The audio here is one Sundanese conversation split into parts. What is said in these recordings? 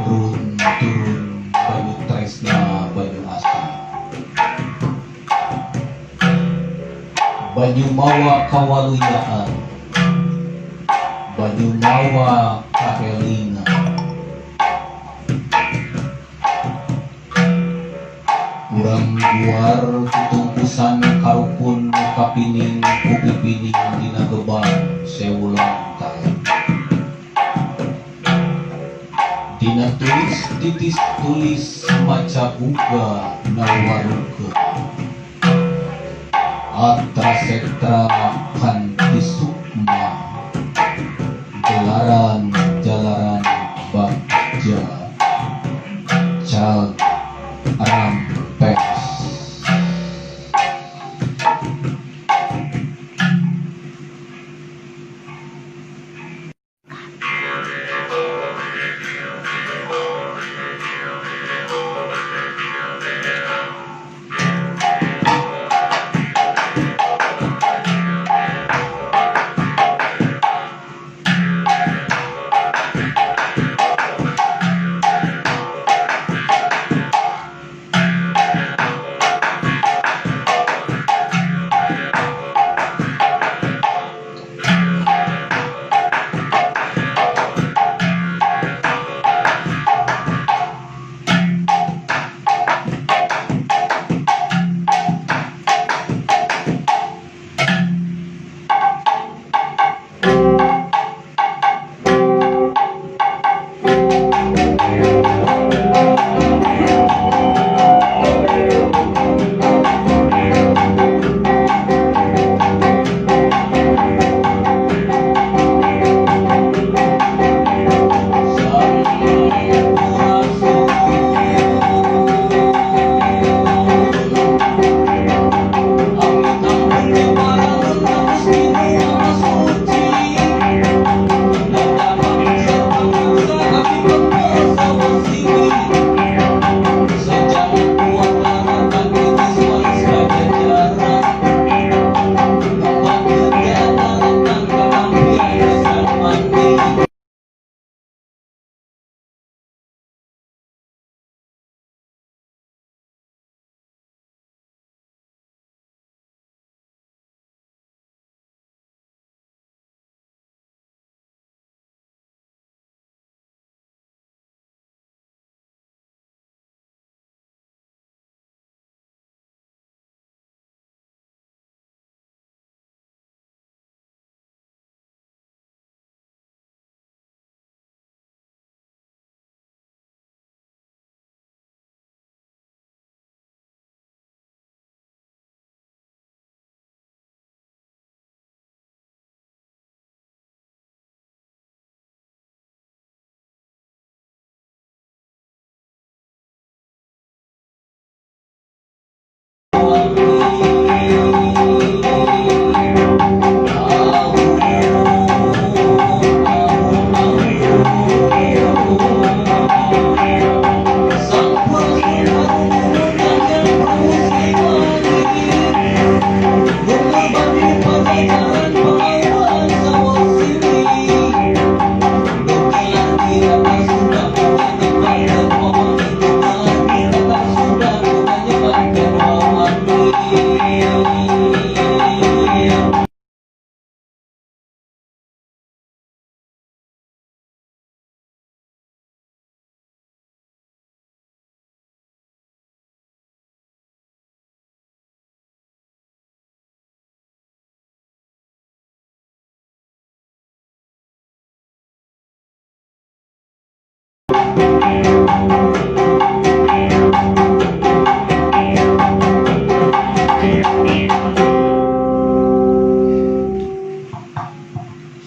Turun banyu tresna banyu asih, banyu mawa kawaluyaan, banyu mawa kahelingan. Urang guar tutungkusan karupun kapining kupipining dina gebang sewu lantai. Dina tulis titis tulis maca buka nawaruka atra setra kanti sukma jalaran jalaran bagja cal rampes.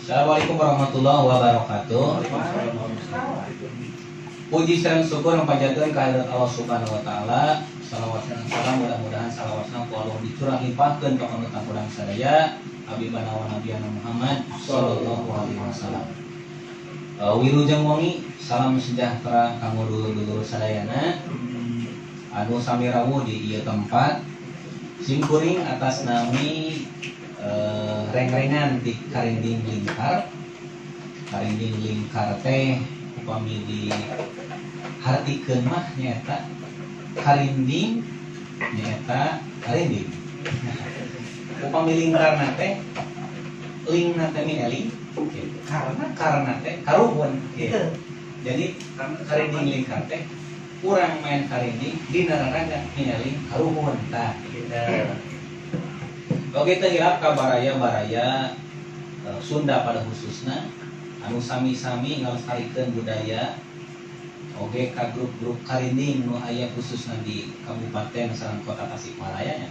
Assalamualaikum warahmatullahi wabarakatuh. Puji sareng syukur panjatkeun ka hadirat Allah Subhanahu wa taala. Salawat sareng salam mudah-mudahan salawatna ku Allah dicurah limpahkeun ka panutan urang sadaya Habibana wa Nabiyana Muhammad sallallahu alaihi wasallam. Wilujeng wengi, salam sejahtera kanggo dulur-dulur sadayana anu sami rawuh di ieu tempat. Simkuring atas nami reng-rengan di Karinding Lingkar. Karinding Lingkar teh upami di hartikeun mah nyaeta karinding, nyaeta karinding. Upami lingkarna teh lingna teh mieling gitu. Karena teh karuhun gitu. Jadi karinding lingkar teh urang main karinding dina raraga mieling karuhun tah gitu. Oke, teu hilap ka baraya-baraya Sunda pada khususna anu sami-sami ngalestarikeun budaya oge ka grup-grup karinding nu aya khususna di kabupaten sareng kota Tasikmalaya nya.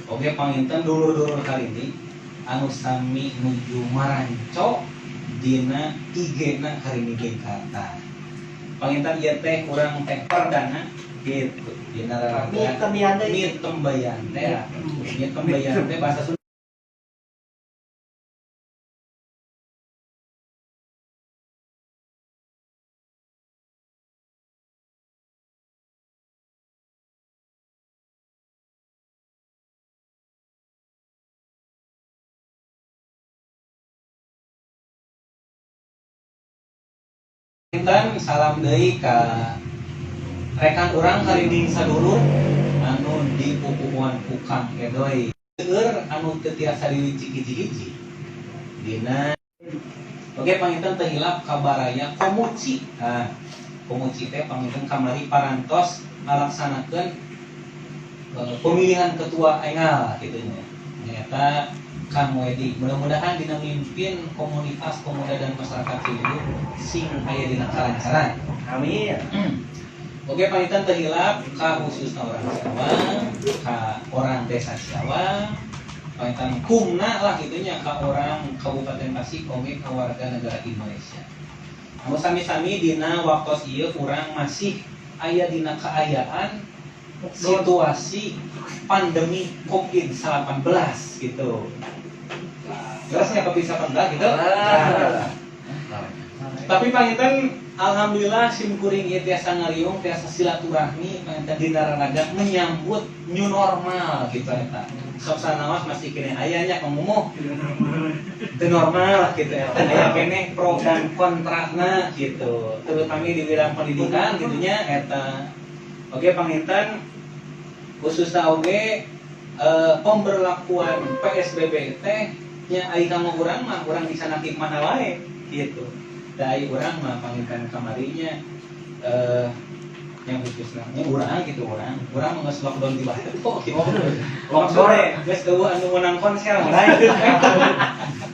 Oge panginten dulur-dulur karinding anu sami nuju maranco dina IG-na Karinding Lingkar. Panginten ieu teh urang teh perdana gitu dina raraga mitembayan teh. Mitembayan teh bahasa Sunda. Intan salam deui ka rekan urang karinding sadulur anu di pupuhuan Kukang Edoy. Seueur anu teu tiasa dilicik hiji-hiji. Dina oge panginten teu hilap ka baraya Komuci. Nah, Komuci teh panginten kamari parantos ngalaksanakeun pemilihan ketua engal kitu nya. Nyaeta Kang Wedi. Mudah-mudahan dina mimpin komunitas pemuda dan masyarakat Ciwidey sing aya dina kalancaran. Amin. Oke, panginten teu hilap ka khususna orang Ciawang, ka orang desa Ciawang, panginten kumna lah gitunya ka orang Kabupaten Tasik oge ka warga negara Indonesia. Anu sami-sami dina waktos ieu urang masih aya dina kaayaan situasi pandemi COVID-19 gitu. Jelasnya COVID-19 gitu. Nah. Tapi panginten alhamdulillah simkuring ieu tiasa ngariung, tiasa silaturahmi panginten dina raraga menyambut new normal gitu eta. Sok sanaos masih keneh aya nya pangumuh. Teu normal gitu eta. Aya keneh pro dan kontrana gitu. Terutama di bidang pendidikan gitu nya eta. Oke panginten khususna oge pemberlakuan PSBB teh nya ai kanggo urang mah urang di sana mana wae gitu. Da ai urang mah panginten kamarinya yang khususna nya urang gitu urang. Urang mah geus lockdown di baheula gitu. Lockdown geus eueuh anu meunang konser mulai.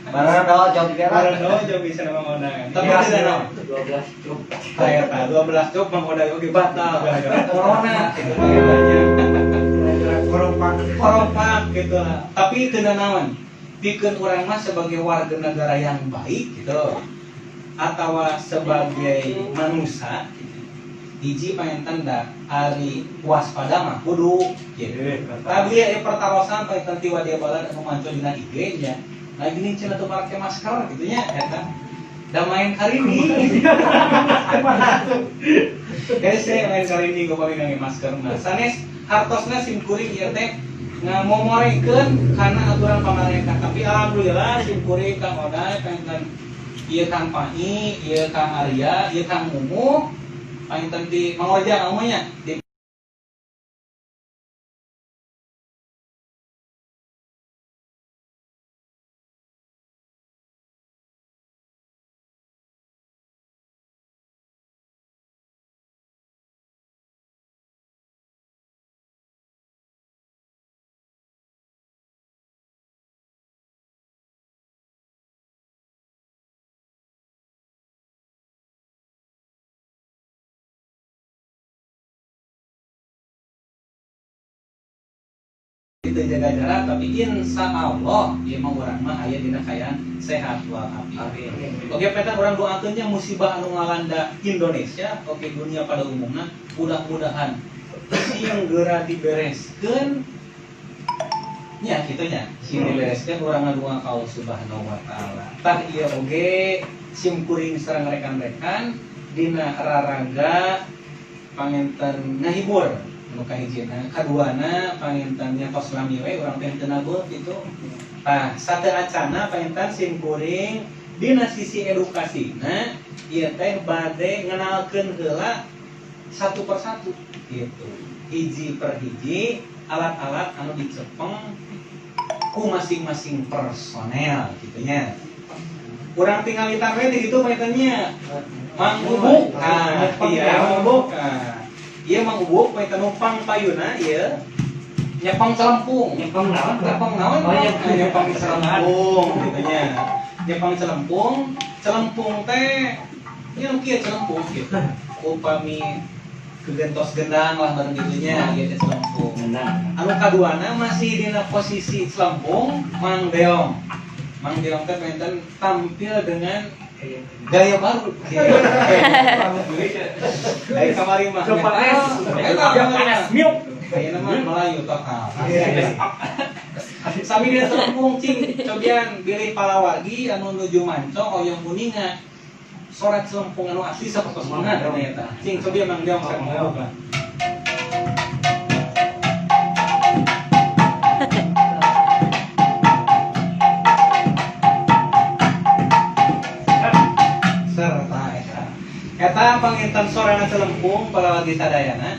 Barang jauh di Barang jauh bisa nama undangan. Tapi tidak naon. 12 job. Eta 12 job Mang Oday oge batal gara-gara corona gitu banyak. Korompak gitu lah. Tapi teu nanaon. Pikeun urang mah sebagai warga negara yang baik gitu atau sebagai manusia gitu. Hiji panginten da ari waspada mah kudu gitu. Tapi aya pertarosan panginten ti wadia balad anu manco dina IG nya. Nah gini cenah teu make masker gitu nya eta. Da main karinding. Hese main karinding upami ngangge masker mah. Sanes hartosna simkuring ieu teh ngamomorekeun kana aturan pamarentah. Tapi alhamdulillah simkuring Kang Oday panginten ieu Kang Pai, ieu Kang Arya, ieu Kang Mumu panginten di Mang Orja kamunya di teu jaga jarak tapi insya Allah ieu mah urang mah aya dina kaayaan sehat walafiat. Oke peta urang doakeun nya musibah anu ngalanda Indonesia, oke dunia pada umumna mudah-mudahan sing geura dibereskeun nya kitu nya, sing dibereskeun urang ngadua ka Allah Subhanahu wa taala. Tah ieu oge sim kuring sareng rekan-rekan dina raraga panginten ngahibur nu kahijina, kaduana panginten nya tos lami we urang teh teu nabeuh kitu. Tah sateu acana panginten sim kuring dina sisi edukasina ieu teh bade ngenalkeun heula satu persatu gitu. Hiji per hiji alat-alat anu dicepeng ku masing-masing personel gitu nya. Urang tinggalitan we di ditu pangintennya. Mang Ubuk, ah iya Mang Ubuk, ah iya Mang Ubuk panginten numpang payuna ieu nyepeng celempung. Nyepeng naon? Nyepeng naon? Oh, nyepeng celempung gitu nya. Nyepeng celempung, celempung teh ieu kieu celempung gitu. Upami kegentos gendang lah bareng gitunya gitu celempung. Anu kaduana masih dina posisi celempung Mang Deong. Mang Deong teh panginten tampil dengan gaya baru. Dari kamari mah metal, kayaknya mah Melayu total. Sami dina celempung cing cobian bilih palawargi anu nuju manco hoyong kuninga. Sorat celempung anu asli sapertos mana ternyata. Cing cobian Mang Deong saya mau. Serta eta. Eta panginten sorana celempung palawargi sadayana.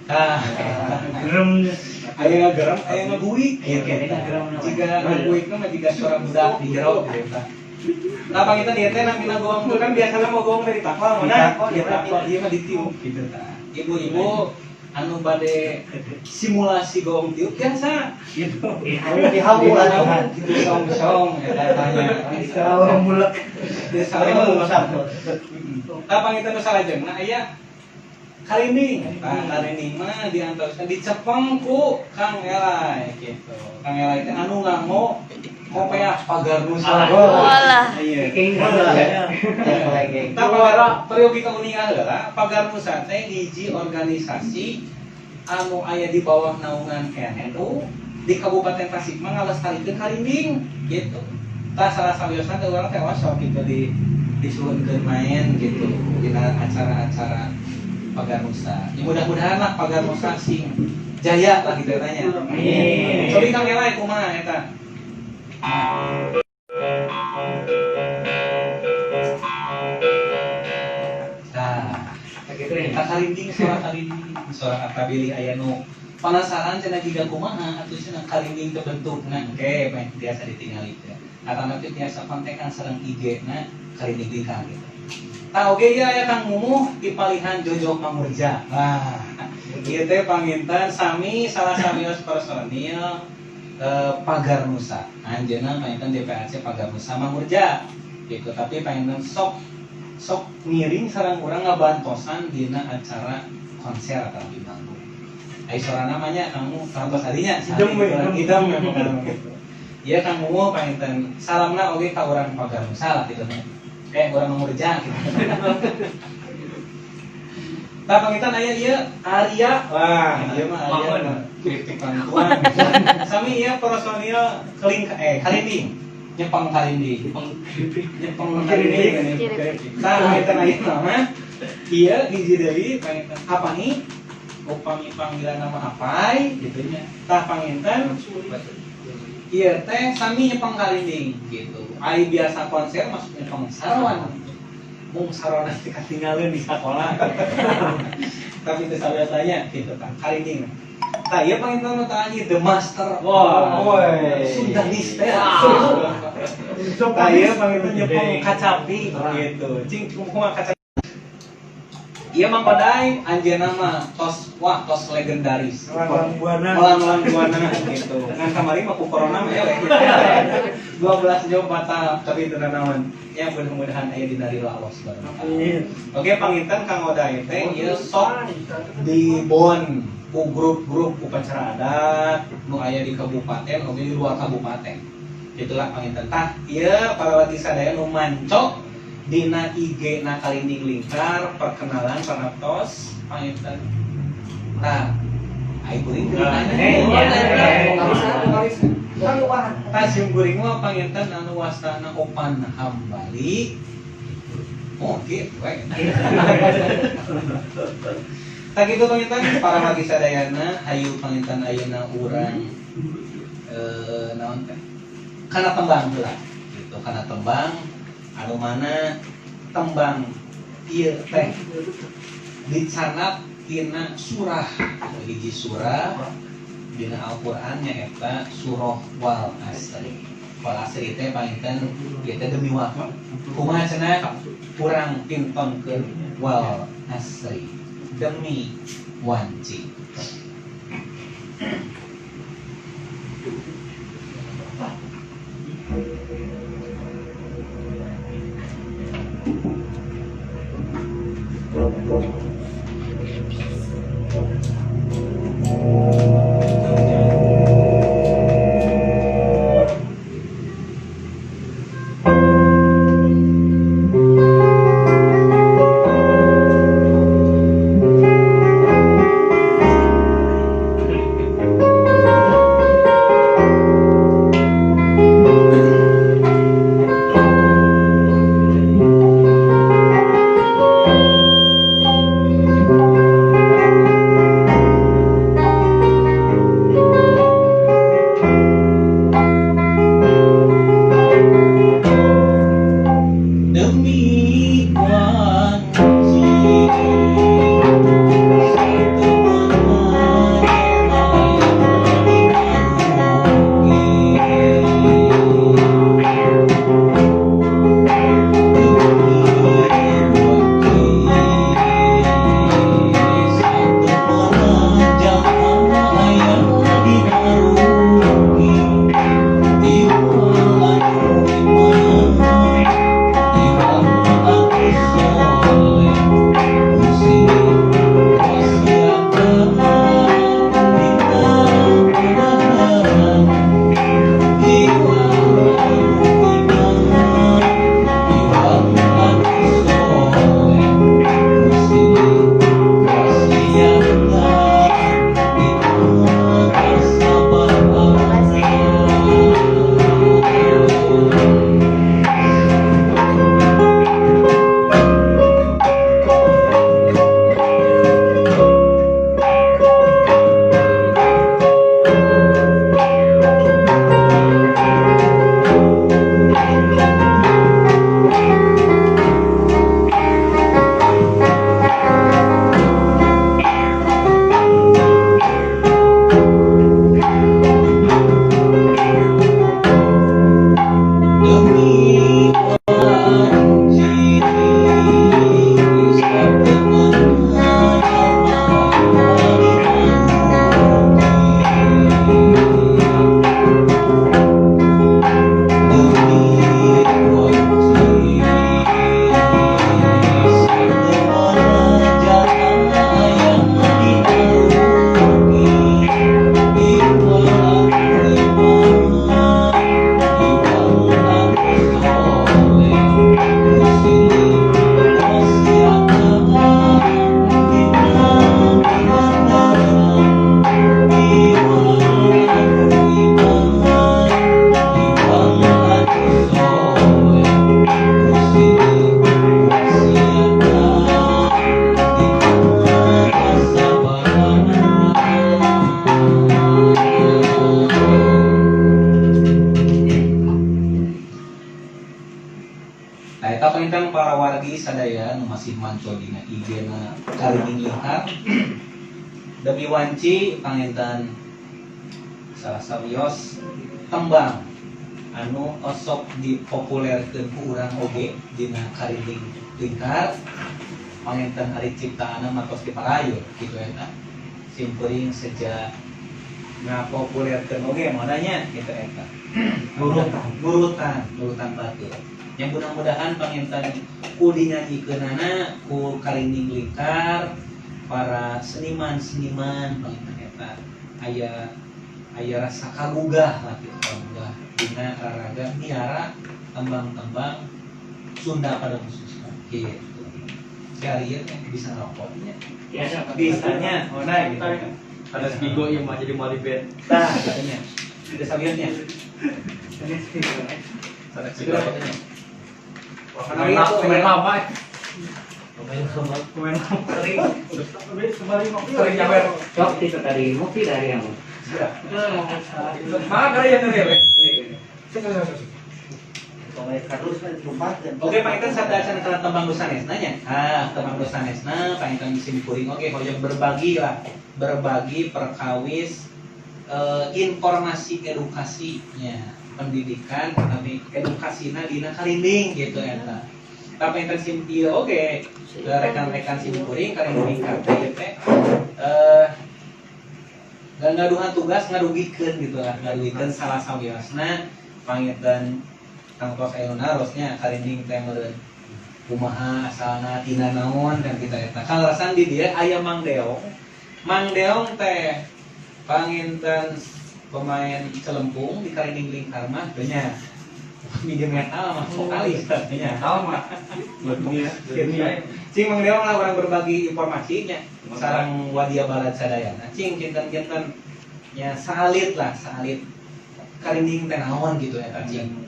Nah, gerem aya ngagerem, aya ngaguik. Jika ngaguik mah jika suara budak di jero gitu tah. Nah, panginten ieu teh namina goong kan biasana mau goong dari takwa mana? Di takwa ieu mah ditiup gitu tah. Ibu-ibu anu bade simulasi goong tiup biasa gitu. Dihawu gitu song-song eta tanya. Disawu mulek. Disawu. Tah panginten nu salajengna aya karinding. Tah karinding mah diantosna dicepeng ku Kang Elai gitu. Kang Elai teh anu nganggo kopeah Pagar Nusa. Walah. Iya. Tah pagar peryogi kauningan heula, Pagar Nusa teh hiji organisasi anu aya di bawah naungan NU di Kabupaten Tasik mah ngalestarikeun karinding gitu. Tah salah sawiosna teh urang teh osok gitu di disuhunkeun main gitu dina acara-acara Pagar Nusa. Ya mudah-mudahan lah Pagar Nusa sing jaya lah gitu tanya. Amin. Cobi Kang Elai kumaha eta? Nah, eta karinding suara karinding, suara atabili aya nu penasaran cenah jiga kumaha atuh cenah karinding kebentukna. Oke, meh biasa ditingali teh. Atanapi tiasa kontekan sareng IG na karinding lingkar gitu. Tah oge ieu aya Kang Mumuh di palihan Jojok Mangurja. Nah, ieu teh panginten sami salah sawios personil Pagar Nusa. Anjeunna panginten DPAC Pagar Nusa Mangurja. Gitu, tapi panginten sok sok ngiring sareng urang ngabantosan dina acara konser atau di manggung. Ai sorana mah nya Kang Mumuh sarantos tadinya. Idem we, idem we pokona gitu. Ieu Kang Mumuh panginten salamna oge ka urang Pagar Nusa lah gitu nya. Urang Mangurja gitu. Tah panginten aya ieu Arya. Wah, ieu mah Arya kritik bantuan. Sami ieu personil keling karinding. Nyepeng karinding. Nyepeng karinding. Tah panginten aya nama ieu hiji deui panginten apa nih? Upami panggilan nama apai gitu nya. Tah panginten ieu teh sami nyepeng karinding gitu. Ai biasa konser masuk nyepeng sarwan. Mung sarona teh katinggaleun di sakola. Tapi teu sabiasanya gitu tah. Karinding. Tah ieu panginten nu tah the master. Wah. Sundanis teh. Tah ieu panginten nyepeng kacapi gitu. Cing kumaha kacapi. Ieu Mang Kodai anjeunna mah tos wah tos legendaris. Melanglang buana. Melanglang buana gitu. Ngan kamari mah ku corona mah eleh. 12 job batal tapi teu nanaon. Ya mudah-mudahan aya dina ridho Allah Subhanahu wa taala. Oke panginten Kang Odai teh ieu sok di bon ku grup-grup upacara adat nu aya di kabupaten oge di luar kabupaten. Itulah panginten tah ieu para wargi sadaya nu manco dina IG na Kalinding Lingkar perkenalan panaptos panginten. Tah ai kuring ceritanya. Tah sim kuring mah panginten anu wastana Opan Hambali. Oh gitu we. Tah kitu panginten para wargi sadayana hayu panginten ayeuna urang naon teh kana tembang heula gitu kana tembang anu mana tembang ieu teh dicanap tina surah hiji surah dina Al-Qur'an nyaeta surah Wal Asri. Wal Asri teh panginten ieu teh demi waktu. Kumaha cenah urang pintonkeun Wal Asri demi wanci. Eta panginten para wargi sadaya nu masih manco dina IG-na Karinding Lingkar. Demi wanci panginten salah sawios tembang anu osok dipopulerkeun ku urang oge dina Karinding Lingkar. Panginten ari ciptaanna mah tos diparayu kitu eta. Simkuring sejak ngapopulerkeun oge modanya kitu eta. Nurutan batur. Yang mudah-mudahan panginten ku dinyanyikeunana ku Karinding Lingkar para seniman-seniman panginten eta aya rasa kagugah lah kitu, kagugah dina raraga miara tembang-tembang Sunda pada khususnya gitu. Si Arya teh bisa ngerokoknya. Bisanya, oh nah gitu. Ada sebigo yang mau jadi mali band. Nah, katanya. Ada sabiannya. Ada sebigo katanya. Pemain lama. Pemain lama. Sering nyawer. Cok itu tadi ngopi dari yang. Mana ya nih? Oke, panginten sadaya kana tembang sanesna nya. Ah, tembang sanesna panginten sim kuring oge hoyong berbagi lah, berbagi perkawis informasi edukasinya, pendidikan tapi edukasina dina karinding gitu eta. Tapi panginten sim ieu oge rekan-rekan sim kuring karinding teh teh ngaduhan tugas ngarugikeun gitu lah, ngarugikeun salah sawiosna panginten tangtos ayeuna rosnya karinding teh meureun kumaha asalna tina naon dan kita eta. Kaleresan di dieu aya Mang Deong. Mang Deong teh panginten pemain celempung di Karinding Lingkar mah teu nya. Media metal mah vokalis teh nya. Metal mah. Dunia. Cing Mang Deong lah orang berbagi informasinya sareng wadia balad sadayana. Cing kinten-kinten nya salit lah, salit karinding teh naon gitu eta cing.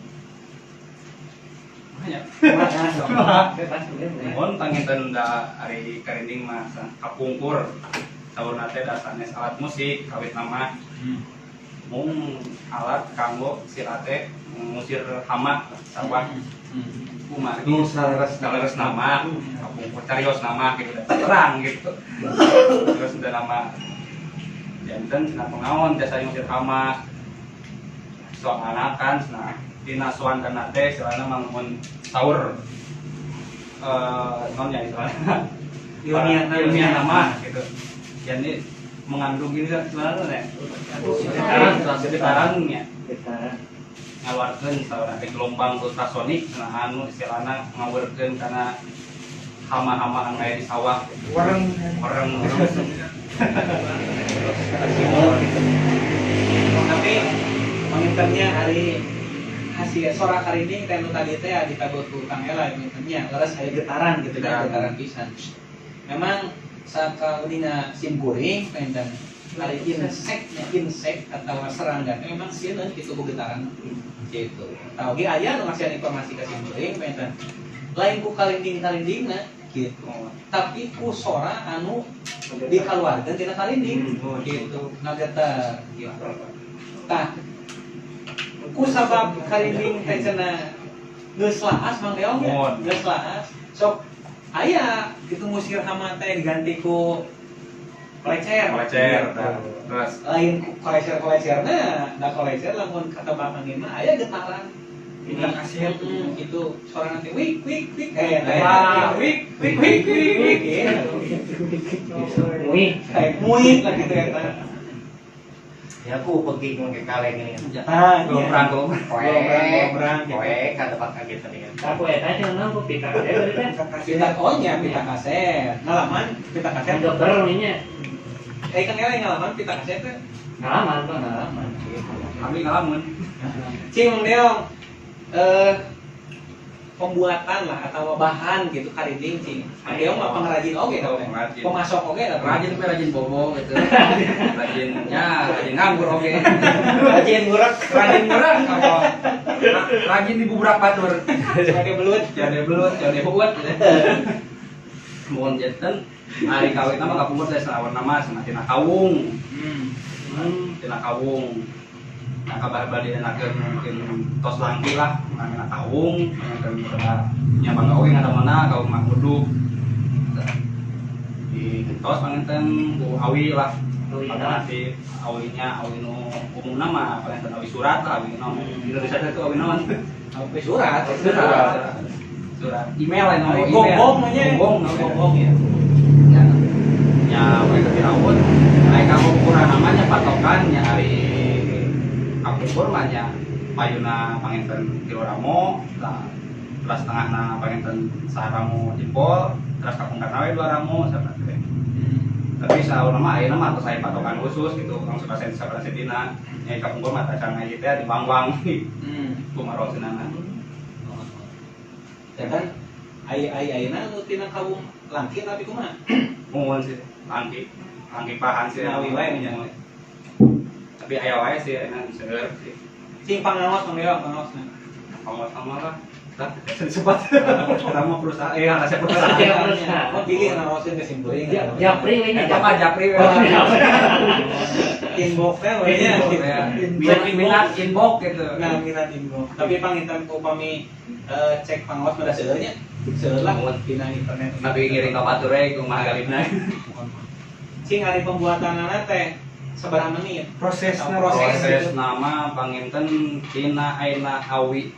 Mohon panginten da ari karinding mah kapungkur saurna teh da sanes alat musik kawit nama mung alat kanggo sirate ngusir hama sawah kumaha nu saleres nama kapungkur carios nama gitu terang gitu terus da nama janten cenah pengaon jasa ngusir hama soalna kan cenah dina soan kana teh istilahna mangmun saur non ya istilahna ilmiah nama gitu. Jadi mengandung ini sebenarnya ya getaran nya ngaluarkeun saurna teh gelombang ultrasonik nah anu istilahna ngawerkeun kana hama-hama anu aya di sawah gitu. Wareng tapi pangintennya hari hasil sora karinding teh nu tadi teh ditabur ku Kang Ela pangintennya leres aya getaran gitu ya, getaran pisan. Memang sakaudina sim kuring panginten ari inseknya insek atau serangga memang sieun kitu ku getaran gitu. Tah oge aya nu ngasihan informasi ka sim kuring panginten lain ku karinding-karindingna gitu. Tapi ku sora anu dikaluarkeun tina karinding gitu, ngagetar gitu. Tah ku sabab karinding teh cenah geus laas Mang Deong ya, geus laas. Sok aya kitu ngusir hama teh diganti ku kolecer. Kolecer terus lain ku kolecer-kolecerna, da kolecer lamun katebak angin mah aya getaran. Pita kaset gitu suara nanti wik wik wik wik wik wik wik wik wik muik lah gitu eta. Ya aku pergi ke kaleng ini. Ah, gombrang gombrang. Koe kada bakal gitu nih. Aku eta cenah ku pita kaset teh. Pita onya pita kaset. Ngalaman pita kaset geber nya. Kang Ele ngalaman pita kaset teh? Ngalaman, Bang. Ngalaman. Kami ngalamun. Cing Mang Deong. Pembuatan lah atau bahan gitu karinding cing. Mang Deong mah pengrajin oge tau teh. Pemasok oge tau. Rajin tapi rajin bobo gitu. Rajinnya rajin nganggur oge. Rajin ngurek, rajin ngurek apa? Rajin dibubrak batur. Jadi belut, jadi belut, jadi buat. Mohon janten ari kawit nama kapungkur teh sawar nama cenah tina kawung. Tina kawung. Nah kabar bali enakeun mungkin tos langki lah, namina kawung, mungkin nya bangga oge ngadamana kawung mah kudu. Di tos panginten ku awi lah. Alternatif awinya awi nu umumna mah panginten awi surat lah awi naon. Di Indonesia itu awi naon? Awi surat, surat. Surat email lah email. Gonggong nya. Gonggong, gonggong ya. Nya we ketirawun. Ai kanggo ukuran namanya patokan nya ari kapungkur mah nya payuna panginten 3 ramo, lah teras tengahna panginten saramo jempol, teras kapungkarna we 2 ramo saperti teh. Tapi saurna mah ayeuna mah tos aya patokan khusus gitu, langsung ka sabaraha sentina. Nya kapungkur mah tacan ieu teh dibangwang. Kumarosenana. Ya kan ai ayeuna nu tina kawung langki tapi kumaha? Muhun sih, langki. Langki pahan sih awi wae nya. Tapi aya wae sih enak seueur sih. Sing pangaos mangga pangaosna. Pangaos sama lah. Lah disebut. Nama perusahaan rahasia perusahaan. Oh, pilih ngaosin ke simpuling. Japri we nya. Apa japri we. Inbox teh we nya. Minat inbox gitu. Nah, minat inbox. Tapi panginten upami cek pangaos pada seueur nya. Seueur lah dina internet. Tapi ngiring ka batur we kumaha galibna. Sing ari pembuatanana teh sabaraha menit? Proses nama panginten tina aina awi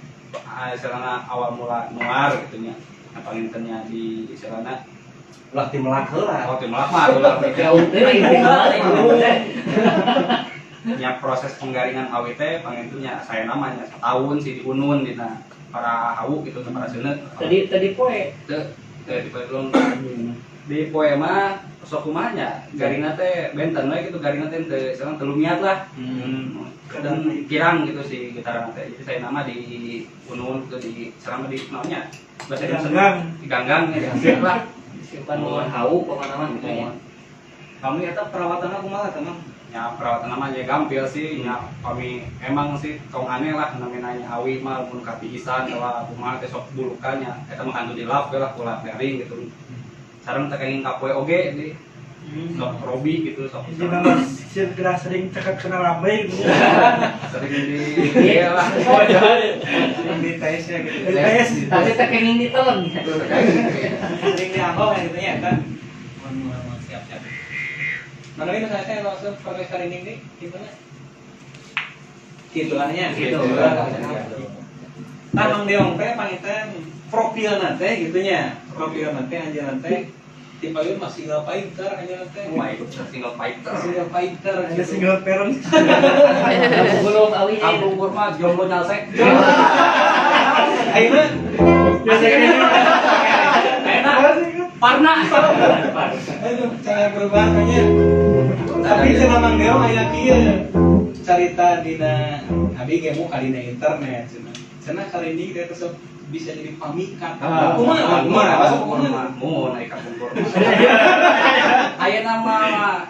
istilahna awal mula nuar gitu nya. Nah pangintennya di istilahna ulah ti melak heula. Oh ti melak mah ulah jauh teuing. Nya proses penggaringan awi teh pangintennya saya namanya setahun sih diunun dina para hawu gitu para seuneu. Tadi poe. Teu di poe belum. Di poe mah sok kumaha nya garingna teh benten we gitu garingna teh teu istilahna teu lumiat lah. Dan kirang gitu sih getaran teh. Jadi saya nama di unun gitu di selama di naonnya bahasa Indonesia diganggang ya dihasil lah. Simpan mun hawu pokona mah gitu nya. Kami eta perawatanna kumaha teh Mang? Ya perawatan mah ya gampil sih nya kami emang sih tong aneh lah namanya awi mah mun katiisan atawa kumaha teh sok bulukan nya eta mah hantu dilap we lah kulak garing gitu. Sareng teh kenging kapoe oge di sok robi gitu sok. Jadi memang segera sering cekak kena lambai gitu. Sering di iya lah. Sering di tes ya gitu. Tes. Tapi teh kenging ditelan. Sering dianggo kan gitu nya eta. Mun siap-siap. Mana ini saya teh langsung pakai karinding deui gimana? Kitu lah nya. Kitu. Tah Mang Deong teh panginten profilna teh gitu nya. Profilna teh anjeunna teh tipe ieu mah single fighter anjeunna teh. Wah, itu single fighter. Single fighter. Ada single parent. Belum awi. Kampung kurma jomblo nyalsek. Ayeuna enak. Parna. Aduh, cara perubahan nya. Tapi cenah Mang Deong aya kieu. Carita dina abi ge muka dina internet cenah. Cenah karinding teh tetep bisa jadi pamikat. Kumaha? Kumaha? Masuk kumaha? Mun naik kapungkur. Ayeuna mah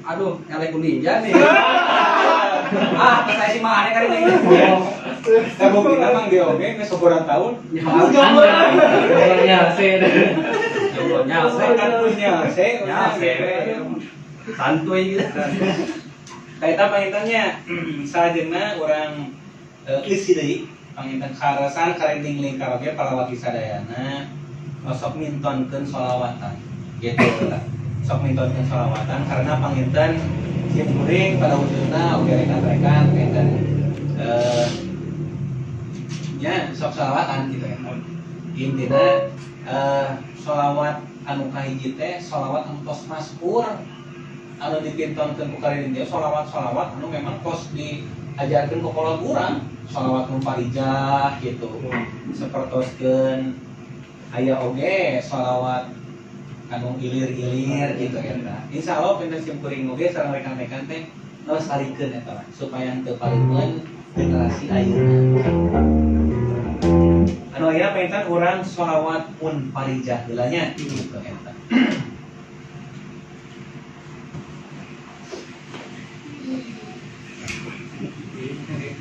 aduh, nyalek ku ninja nih. Ah, saya sih mah aneh karinding. Tah buktina Mang Deong ge geus sabaraha tahun. Jomblo. Nyalse. Jomblo nyalse. Nyalse. Nyalse. Santuy gitu. Kaita pangintennya salajengna urang eusi deui panginten karasan karinding lingkar oge para waki sadayana sok mintonkeun sholawatan gitu lah. Sok mintonkeun sholawatan karena panginten sim kuring pada wujudna oge rekan-rekan panginten nya sok sholawatan gitu ya. Intina sholawat anu kahiji teh sholawat anu tos maskur anu dipintonkeun ku karinding teh sholawat-sholawat anu memang tos diajarkeun ku kolot urang sholawat munfarijah gitu. Sapertoskeun aya oge sholawat anu ilir-ilir gitu eta. Insyaallah pinten sim kuring oge sareng rekan-rekan teh ngalestarikeun eta lah supaya teu palipeun generasi ayeuna. Anu ayeuna pinten urang sholawat munfarijah heula nya gitu eta.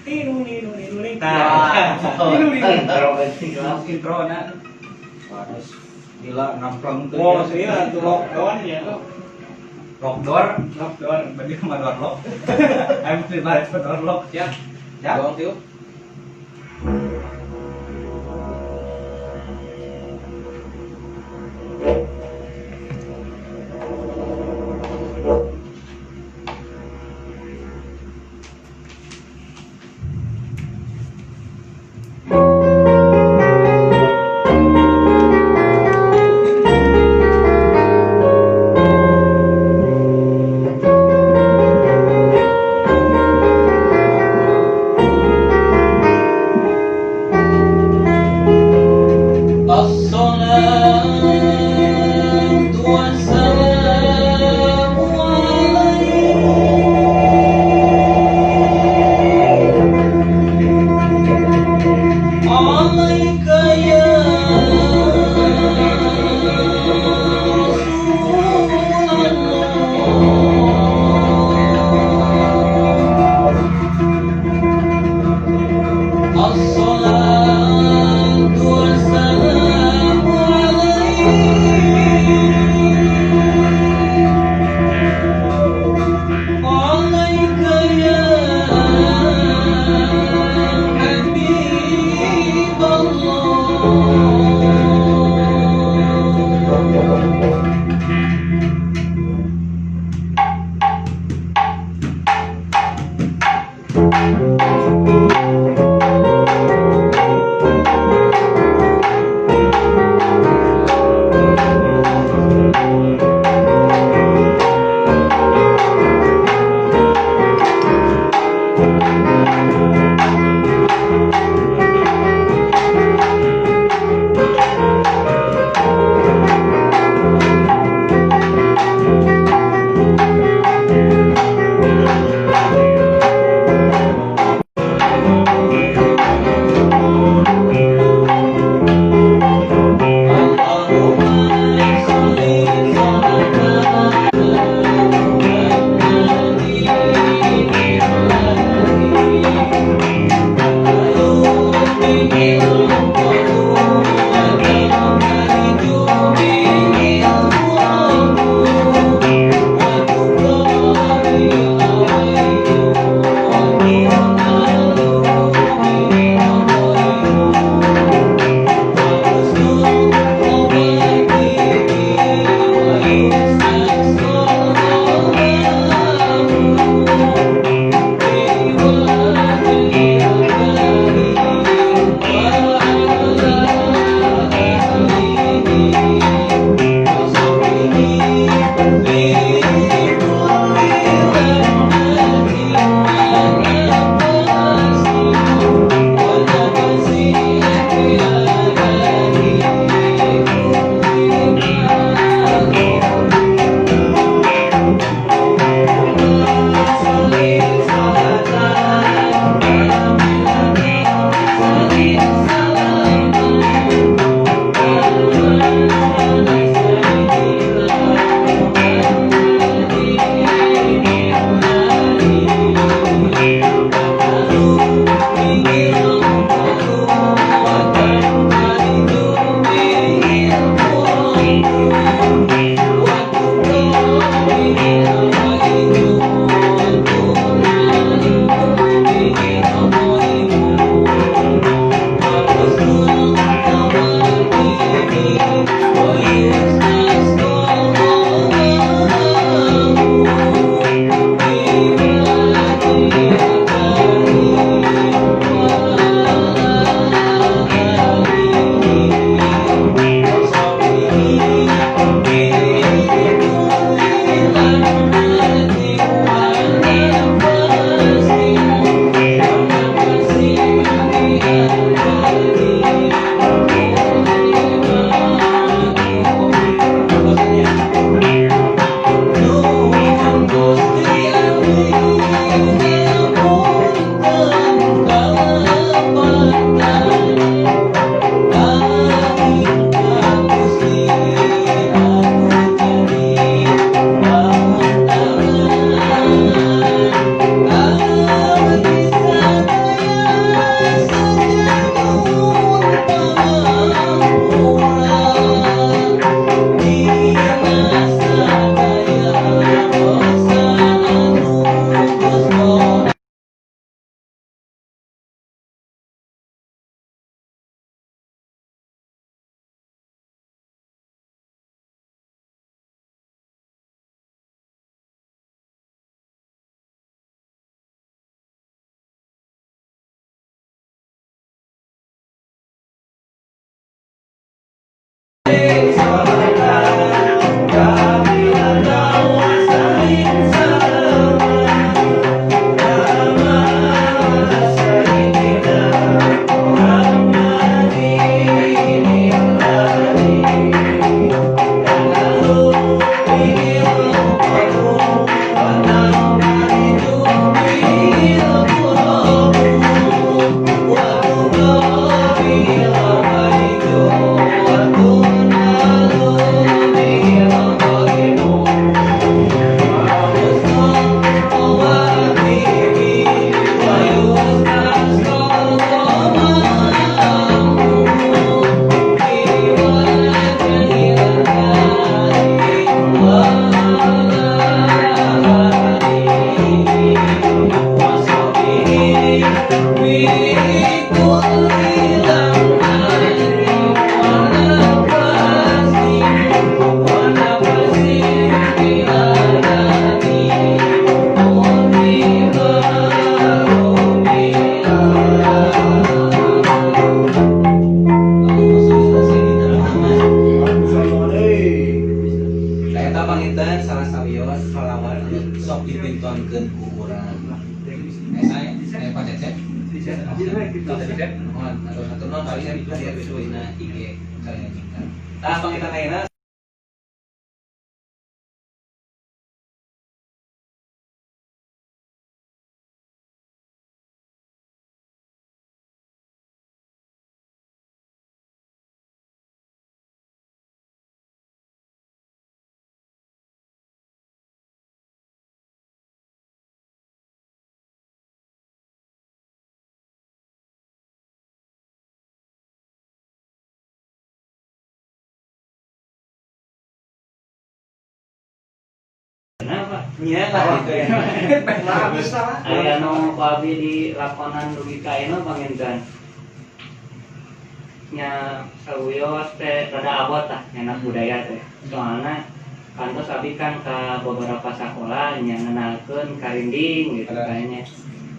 Tinu ninu ninu ninu. Intro nya. Harus gila ngampleng tuh. Oh, iya tuh lockdown ya. Lockdown, lockdown, berarti kemana door lock? I'm pribadi door lock ya. Ya. Gong tiup. Assalatu wassalamu alaika ya Rasulullah. Assalatu wassalamu alaika ya Habib Allah. Nya lah gitu ya. Aya nu abi di lakonan dugi ka ayeuna panginten. Nya sawios teh rada abot tah nyenak budaya teh. Soalna kantos abi kan ka beberapa sakola nya ngenalkeun karinding gitu kayaknya.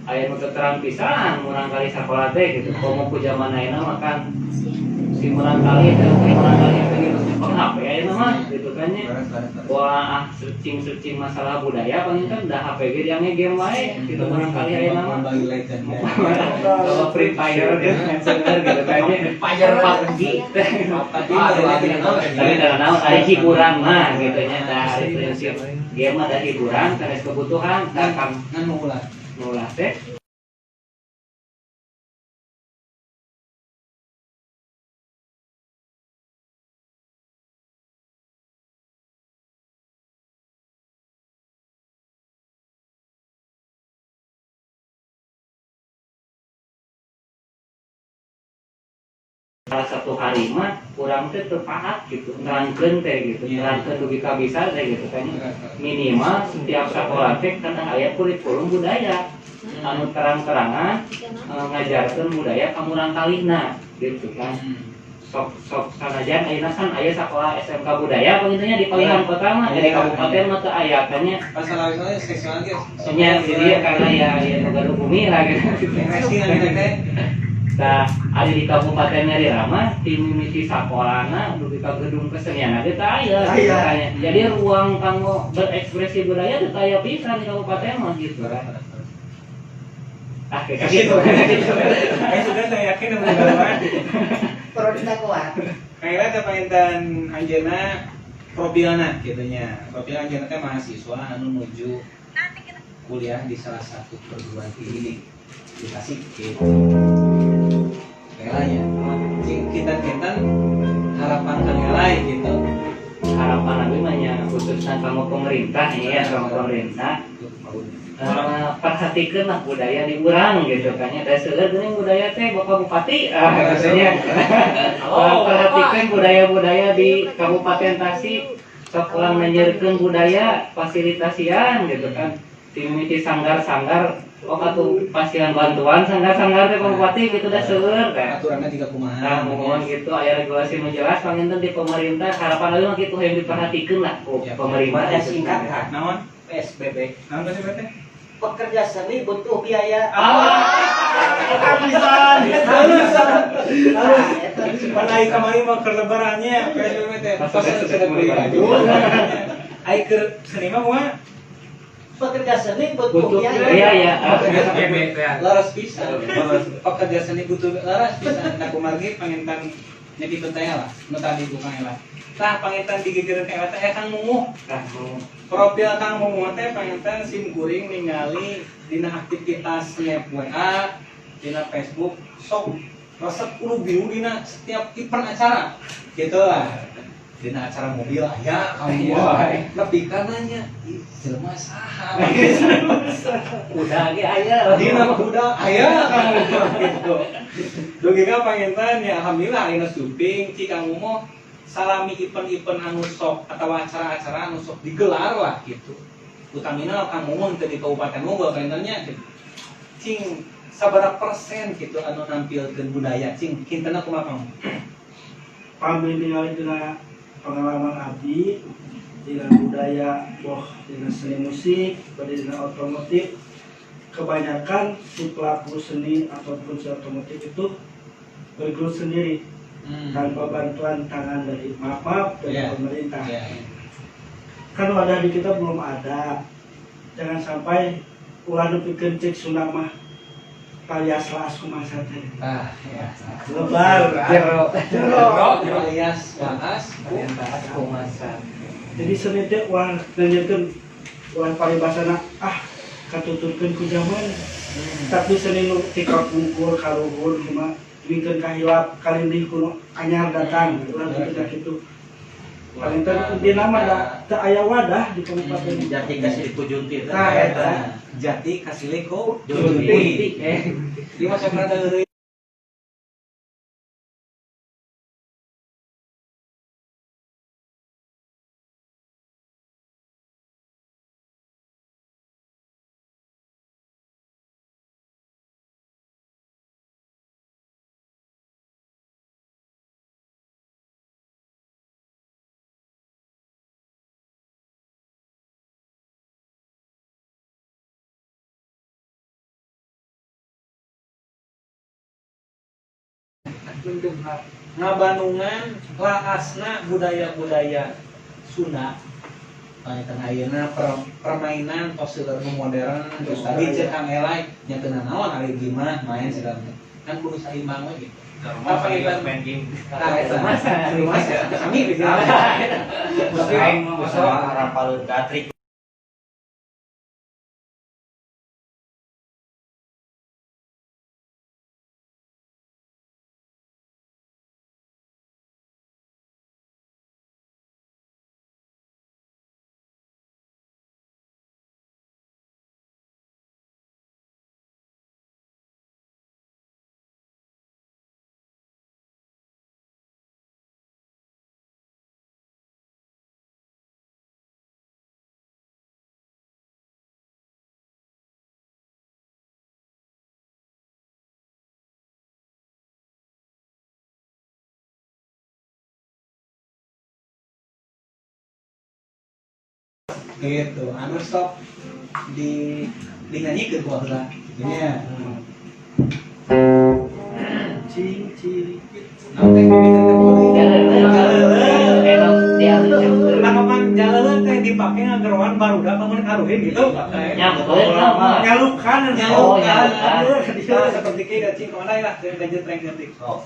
Aya nu teu terang pisan murangkali sakola teh gitu. Komo ku jaman ayeuna mah kan si murangkali teh murangkali teh gitu nyepeng HP ayeuna mah gitu kan nya. Wah, searching masalah budaya panginten dah HP ge diange game wae gitu murangkali ayeuna mah. Kalau Free Fire gitu, Messenger gitu kayaknya. Fire PUBG teh. Tapi da naon ari hiburan mah gitu nya da ari prinsip game mah da hiburan sanes kebutuhan da kan ngan ulah teh. Salah satu hari mah kurang teh teu pahat gitu, nerangkeun teh gitu, nerangkeun dugi ka bisa teh gitu kan. Minimal setiap sakola teh kan aya kurikulum budaya anu terang-terangan ngajarkeun budaya ka murangkalihna gitu kan. Sok sok sanajan ayeuna kan aya sakola SMK budaya panginten di palihan kota mah, di kabupaten mah teu aya kan nya. Masalah seksual ge. Nya jadi karena ya ya gaduh bumi lah gitu. Nah, ada di kabupaten Nyalira di mimiti sakolana dugi ka gedung kesenian teh aya gitu kan. Jadi ruang kanggo berekspresi budaya teh aya pisan di kabupaten mah gitu kan. Ah, kayak gitu. Kayak sudah saya yakin mudah-mudahan Produk kuat. Kayaknya teh panginten anjeunna profilna kitu nya. Profil anjeunna teh mahasiswa anu nuju kuliah di salah satu perguruan tinggi di Tasik gitu. Kayaknya kintan-kintan harapan Kang Elai gitu. Harapan abi mah nya khususnya kamu pemerintah ya, kamu pemerintah. Perhatikan lah budaya di urang gitu kan ya. Da seueur geuning budaya teh Bapak Bupati maksudnya. Perhatikan budaya-budaya di Kabupaten Tasik, sok ulang nanyeurkeun budaya fasilitasian gitu kan. Timiti sanggar-sanggar oh atuh pasihan bantuan sanggar-sanggar teh Pak Bupati gitu dah seueur teh. Aturanna juga kumaha. Nah, mohon gitu aya regulasi nu jelas panginten di pemerintah harapan abi mah kitu hayang diperhatikeun lah ku pemerintah. Singkat ha. Naon? PSBB. Naon PSBB teh? Pekerja seni butuh biaya. Pisan. Halus. Halus. Pan ai kamari mah keur lebarannya PSBB teh. Tos sudah beli baju. Ai keur seni mah kumaha? Pekerja seni butuh biaya. Laras pisan. Pekerja seni butuh laras pisan. Nah kumargi panginten nya kitu teh lah. Nu tadi ku Kang Ela. Tah panginten digigireun Kang Ela teh aya Kang Mumuh. Profil Kang Mumuh teh panginten sim kuring ningali dina aktivitas snap WA, dina Facebook sok resep kudu biru dina setiap event acara. Gitu lah. Dina acara mobil aya kamu nepi ka nanya ih jelema saha kuda ge aya dina kuda aya kamu gitu dugi ka panginten ya alhamdulillah ayeuna syuting ci Kang Mumo salami event-event anu sok atawa acara-acara anu sok digelar lah gitu utamina Kang Mumo teu di Kabupaten Bogor panginten nya gitu cing Sabaraha persen gitu anu nampilkeun budaya cing kintenna kumaha Kang? Pami ningali dina pengalaman abdi dina budaya boh dina seni musik bade dina otomotif, kebanyakan si pelaku seni ataupun si otomotif itu bergelut sendiri tanpa bantuan tangan dari maaf dari pemerintah. Kan wadah di kita belum ada. Jangan sampai ulah nepikeun cek Sunda mah palias laas kumaha teh. Ah, ya. Lebar. Jero. Jero alias waas kumasa. Jadi seni teh ulah nanyakeun ulah paribasana ah katuturkeun ku zaman. Tapi seni nu ti kapungkur kaluhur cuma mikeun kahilap kalindih kuno anyar datang ulah kitu kitu. Paling teu intina mah da teu aya wadah di kabupaten Jati kasih ku junti. Tah eta. Jati kasilih ku Junti. Di masa rada heureuy. Mendengar. Ngabanungan laasna budaya-budaya Sunda panginten ayeuna permainan tos seueur nu modern terus tadi cek Kang Elai nya teu nanaon ari gimana main segala macam kan kudu saimbang we gitu. Apa yang main game? Tah eta rumah sami di sini. Aing mah masalah rapal gatrik. Gitu, anu stop di dinyanyikeun ku baheula kitu nya. Cing ciri. Naon teh mimiti teh boleh. Jaleuleun. Jaleuleun. Tangkapan jaleuleun teh dipake ngageroan barudak lamun karuhin gitu. Nyampeun mah. Nyalukan. Nyalukan. Tah seperti kieu cing kumaha lah lanjut reng detik. Oh.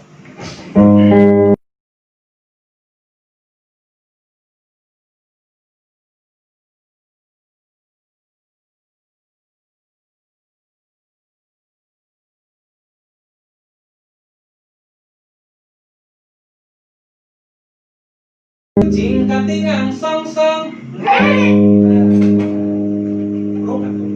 Cing katingang song song. Rung atuh.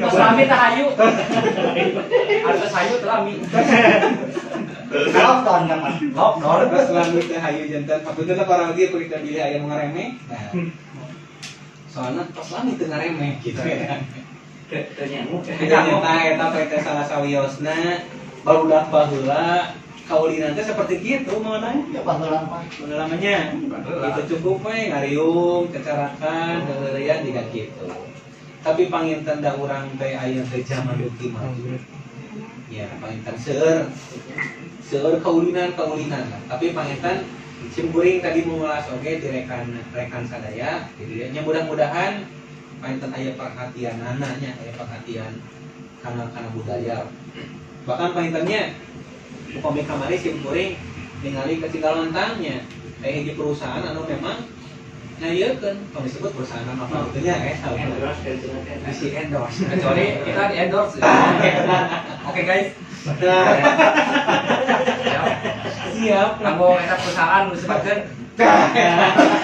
Terlami tahayu. Harus hayu terlami. Lockdown kan mas. Lockdown terus lami tahayu jantan. Apunten para lagi kulit bilih aya nu ngaremeh. Nah. Soalna tos lami teu ngaremeh gitu ya. Teu nyamuk. Tah eta teh salah sawiosna barudak baheula kaulinan teh seperti gitu mau nanya ya baheula mah. Baheula mah nya. Itu cukup we ngariung, cacarakan, heureuyan jiga kitu. Tapi panginten da urang teh aya teh zaman beuki maju. Ya, panginten seueur seueur kaulinan-kaulinan. Tapi panginten simkuring tadi mengulas oge di rekan sadaya gitu ya. Nya mudah-mudahan panginten aya perhatianana nya, aya perhatian kana budaya. Bahkan pangintennya upami kamari simkuring ningali ke Cigalontangnya aya hiji perusahaan anu memang ngayekeun kalau disebut perusahaan apa gitu nya endorse endorse kecuali kita di endorse. Oke guys. Siap kamu eta perusahaan disebutkeun.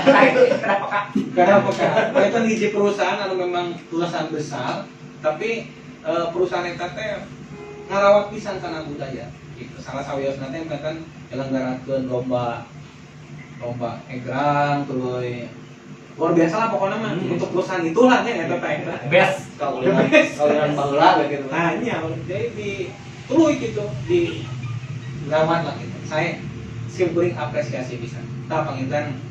Nah itu kenapa Kak? Kenapa Kak? Itu hiji perusahaan anu memang perusahaan besar tapi perusahaan eta teh ngarawat pisan kana budaya gitu. Salah sawiosna teh kan nyelenggarakeun lomba egrang tuluy luar biasa lah pokoknya mah untuk perusahaan itulah nya eta teh best kaulinan baheula gitu. Nah nya jadi di tuluy gitu di rawat lah gitu. Saya simkuring apresiasi pisan. Tah panginten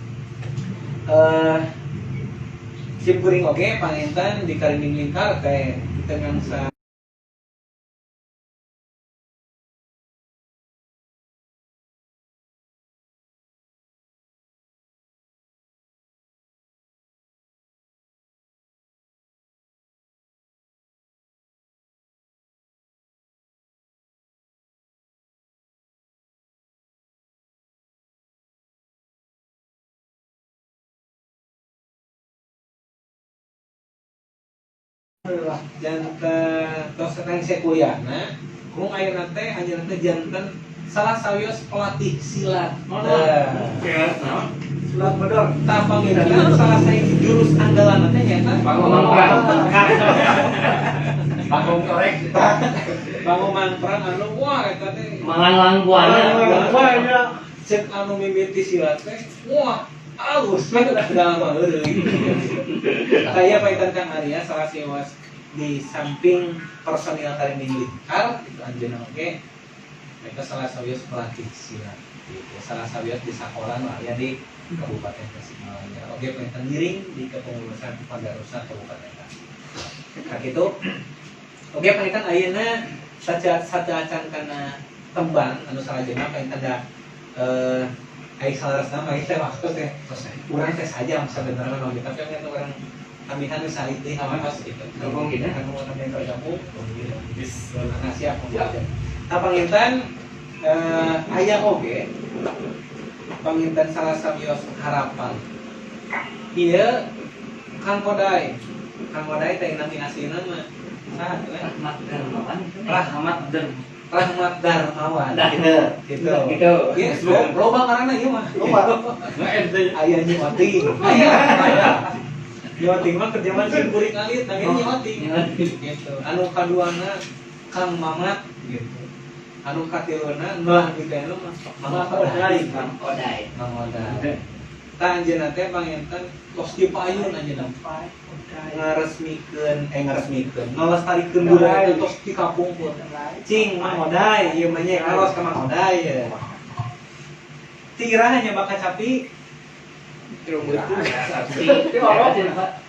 simkuring oge panginten di Karinding Lingkar teh dengan sa janten tos rengse kuliahna mung ayeuna teh anjeunna teh janten salah sawios pelatih silat. Silat bodor. Tah panginten salah sahiji jurus andalan teh nyaeta Bangun Bangun korek. Bangun mangprang anu wah eta teh Mangan buana. Wah nya cek anu mimiti silat teh wah alus we dalam heureuy. Saya paitan Kang Arya salah sawios di samping personil Karinding Lingkar itu anjeunna oge mereka salah sawios pelatih silat gitu. Salah sawios di sakola nu aya di Kabupaten Tasikmalaya. Oge panginten ngiring di kepengurusan Pagarusan Kabupaten Tasik. Nah kitu. Oge panginten ayeuna sateuacan kana tembang anu salajengna panginten da ai salaresna mah teh waktu teh urang teh sajam sabenerna mah tapi kan urang tambihan geus salit deui hawas gitu. Gabung kita. Kanggo tambihan tergabung. Nah siap. Tah panginten aya oge panginten salah sawios harapan. Ieu Kang Kodai. Kang Kodai teh nami aslina mah saha teh? Rahmat Darmawan. Rahmat Darmawan. Gitu. Gitu. Ieu loba ngaranna ieu mah. Loba. Aya nyoting. Aya. Nyoting mah keur jaman simkuring alit namanya nyoting. Gitu. Anu kaduana Kang Mamat gitu. Anu katiluna neulah di teh mah Mang Odai. Mang Odai. Mang Odai. Tah anjeunna teh panginten tos di payun anjeunna. Ngaresmikeun ngalestarikeun budaya tos di kapungkur. Cing Mang Odai ieu mah nya karos ka Mang Odai ya. Ti iraha nya bakal capi.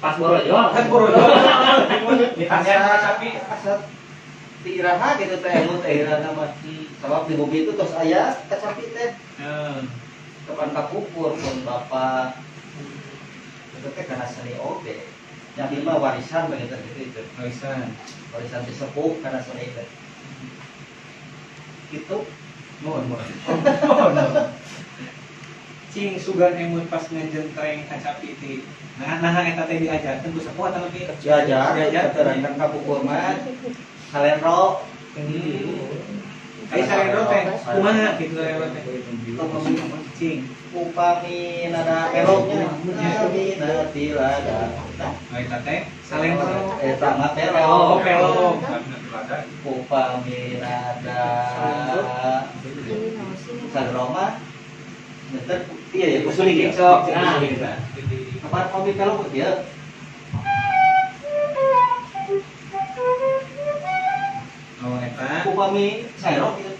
Pas borojol. Kan borojol. Ditanya capi asa ti iraha gitu teh anu teh iraha mah. Sabab di bumi itu tos aya kacapi teh. Heeh. Kapan kapupur pun bapak itu teh kana seni oge. Jadi mah warisan begitu gitu itu. Warisan. Warisan disepuh kana seni teh. Gitu. Mohon mohon. Cing sugan emut pas ngejentreng kacapi ti. Nah, nah eta teh diajarkeun ku sepuh atau lebih? Diajar, diajar kapupur mah salendro. Ai salendro teh kumaha kitu salendro teh? Cing upami nada pelognya upami tilada. Nah, eta teh salendro. Eta mah pelog. Oh, pelog. Upami nada salendro mah nyeter iya ya usuling ya. Nah, kapan kopi pelog dia? Oh, eta. Upami salendro gitu.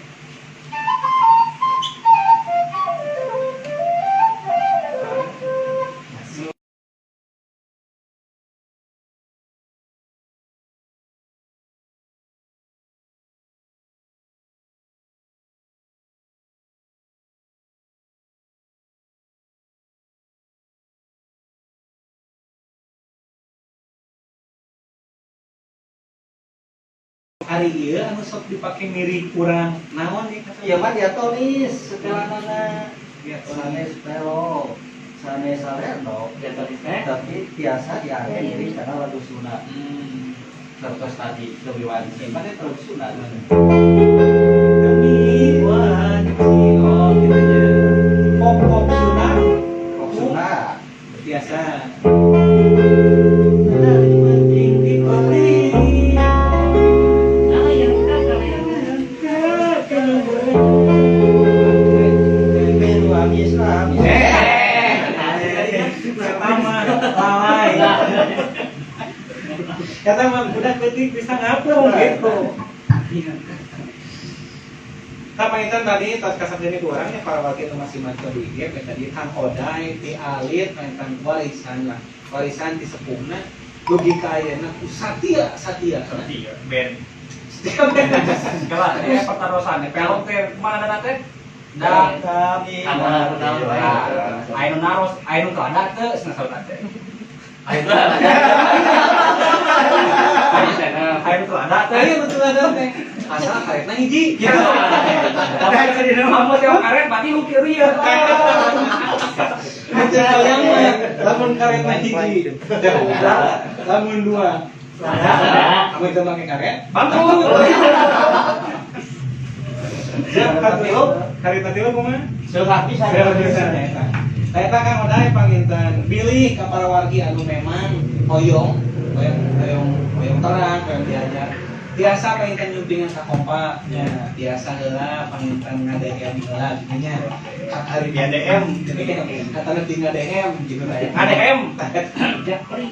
Hari ieu anu sok dipake miring urang naon ieu kata ieu mah diatonis setelanana diatonis sanes pelog sanes salendro diatonis teh tapi biasa diangge miring karena lagu Sunda terus tadi Dewi Wanci mah teh lagu Sunda Demi Wanci oh kitu nya pop pop Sunda pop Sunda biasa kata mah budak leutik bisa ngapung gitu. Nah, panginten tadi tos kasabjani ku urang nya para wargi nu masih maca di IG tadi Kang Oday ti alit panginten warisan lah. Warisan ti sepuhna dugi ka ayeuna ku satia satia. Satia band. Satia band. Segala teh pertarosan pelog teh kumaha dana teh? Da kami aya nu naros, aya nu teu ada teu cenah saurna teh. Ayo tuh ada, ayo betul ada teh. Asal karetna hiji. Gitu. Tapi aya di dalam mah teh karet berarti nu kieu ieu. Betul yang mah lamun karetna hiji. Lamun dua. Lamun teu make karet, bangkrut. Siap katilu, karet tilu kumaha? Seueur pisan. Seueur pisan eta. Eta Kang Oday panginten bilih ka para wargi anu memang hoyong hoyong hoyong hoyong terang hoyong diajar tiasa panginten nyumpingan ka kompa nya tiasa heula panginten nga-DM heula gitu nya hari di DM katana di nga-DM gitu tah nga-DM japri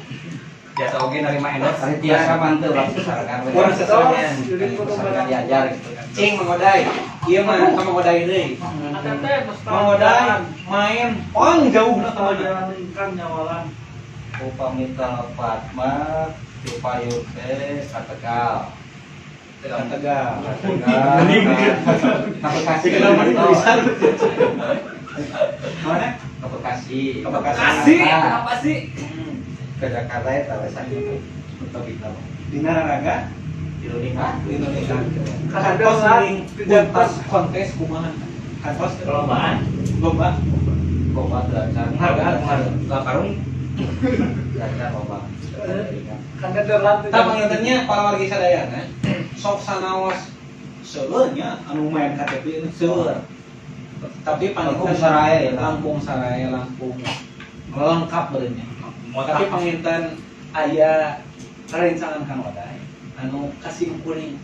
biasa oge narima endorse hari tiasa manteu langsung sarangan urang sasarangan diajar gitu cing Mang Oday ieu mah ka Mang Oday deui Mang Oday main pang jauhna ka mana lingkang nyawalan upami telepat mah payung teh ka Tegal ka Tegal ka Bekasi mana ka Bekasi ka Bekasi apa sih ke Jakarta eta we sakitu untuk dina raraga di Indonesia di Indonesia kantos ring puntas kontes kumaha kantos perlombaan lomba lomba belajar penghargaan karung belajar lomba tah pangintennya para wargi sadayana sok sanaos seueur nya anu main KTP seueur tapi panginten sarae langkung sarae langkung lengkap beureunnya tapi panginten aya rerencangan Kang Oday anu kasih kuring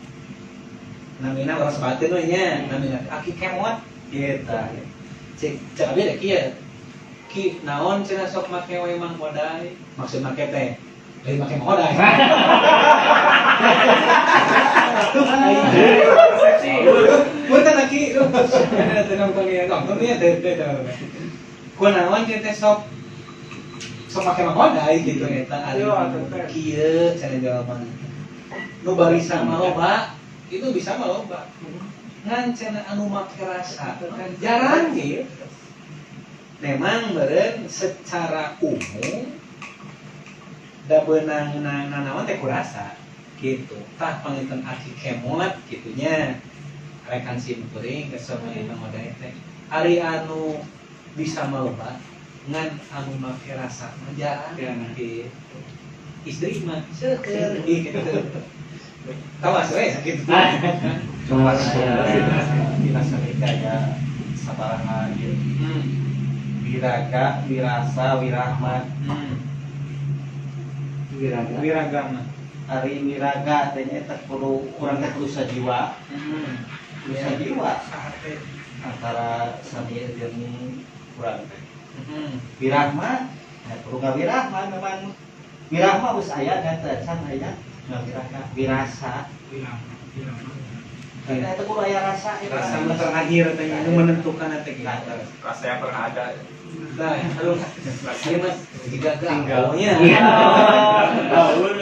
namina urang sebatin we nya namina Aki Kemot gitu cek cek abi teh kieu ki naon cenah sok make we Mang Oday maksud make teh lain make Mang Oday Persib. Punten aki. Ada teu nonton ieu nonton ieu teh teh. Kunaon teh sok sok make mahodai gitu eta ari kieu cenah jawaban. Nu barisa mah loba, itu bisa mah loba. Ngan cenah anu make rasa kan jarang gitu. Memang meureun secara umum da beunang nanaon teh kurasa gitu. Tah panginten aki kemot gitunya. Rekan sim kuring kesel panginten modai teh. Ari anu bisa maloba ngan anu make rasa mah jarang gitu. Istri mah seueur gitu. Tahu we sakitu. Cuma dina seni aya sabaraha ieu. Wiraga, wirasa, wirahma. Wiraga. Wiragama. Ari wiraga teh nya eta kudu urang teh kudu sajiwa. Kudu sajiwa antara seni jeung urang teh. Wirahma, ya kudu ngawirahma memang wirahma geus aya kan teh can aya ngawirahma wirasa. Wirahma. Eta teh kudu aya rasa eta. Rasa nu terakhir teh anu menentukan teh gitu. Rasa yang pernah ada. Nah, aduh, ieu mah jiga gagalnya.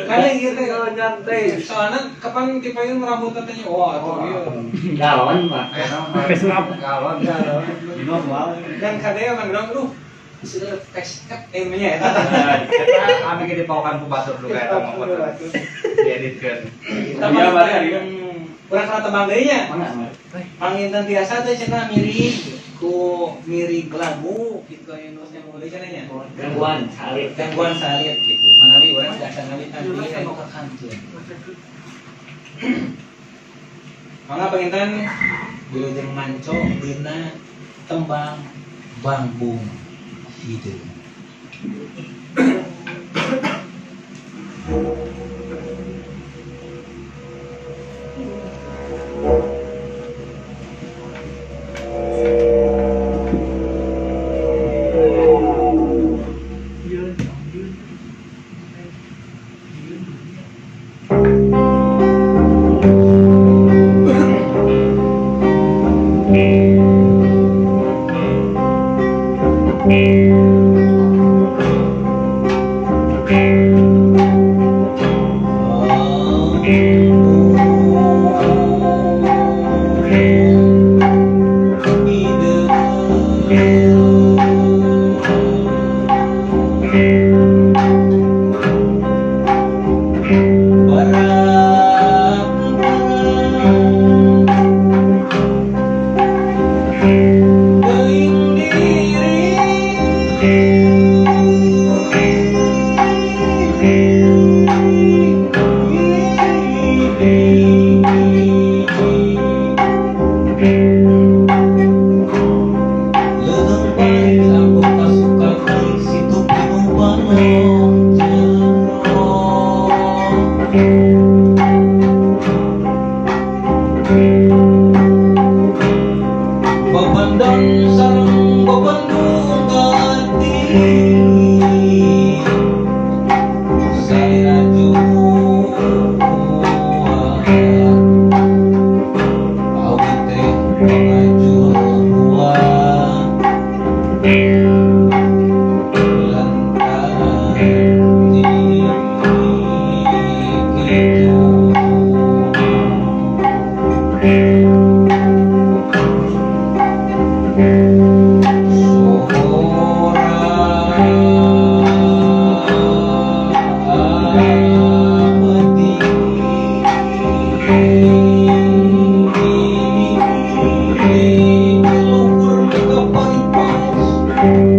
Karena ieu teh kalau nyantai, soalnya kapan tipe rambut teh wah atuh ieu. Galon mah. Galon. Di normal. Dan kadang emang dong aduh, seueur tes nya eta. Eta ame ge dipaokan ku batur duka eta mah dieditkeun. Iya mari ari. Urang kana tembang deui nya. Panginten tiasa teh cenah miring ku miring lagu gitu aya nu nya deui cenah nya. Gangguan salit. Gangguan salit gitu. Manawi urang tiasa ngawitan deui anu ka kantun. Mangga panginten wilujeng manco dina tembang Bangbung Hideung. Thank you.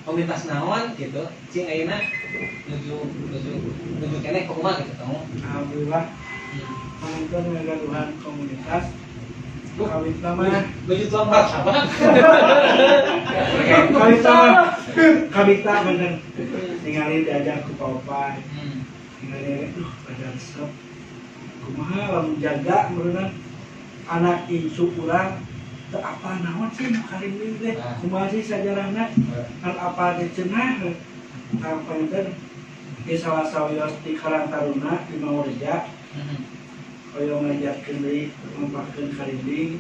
Komunitas naon gitu cing ayeuna nuju nuju keneh kumaha gitu kamu. Alhamdulillah. Panginten ngagaduhan komunitas kawit mah nuju tuang martabak. Kawit mah kawita bener ningali diajak ku paopai. Ningali duh pada resep. Kumaha lamun jaga meureunna anak incu urang teu apa naon sih nu karinding teh kumaha sih sajarahna kan apa teh cenah tah panginten di salah sawios di Karang Taruna di Mangureja hoyong ngajarkeun deui ngempakkeun karinding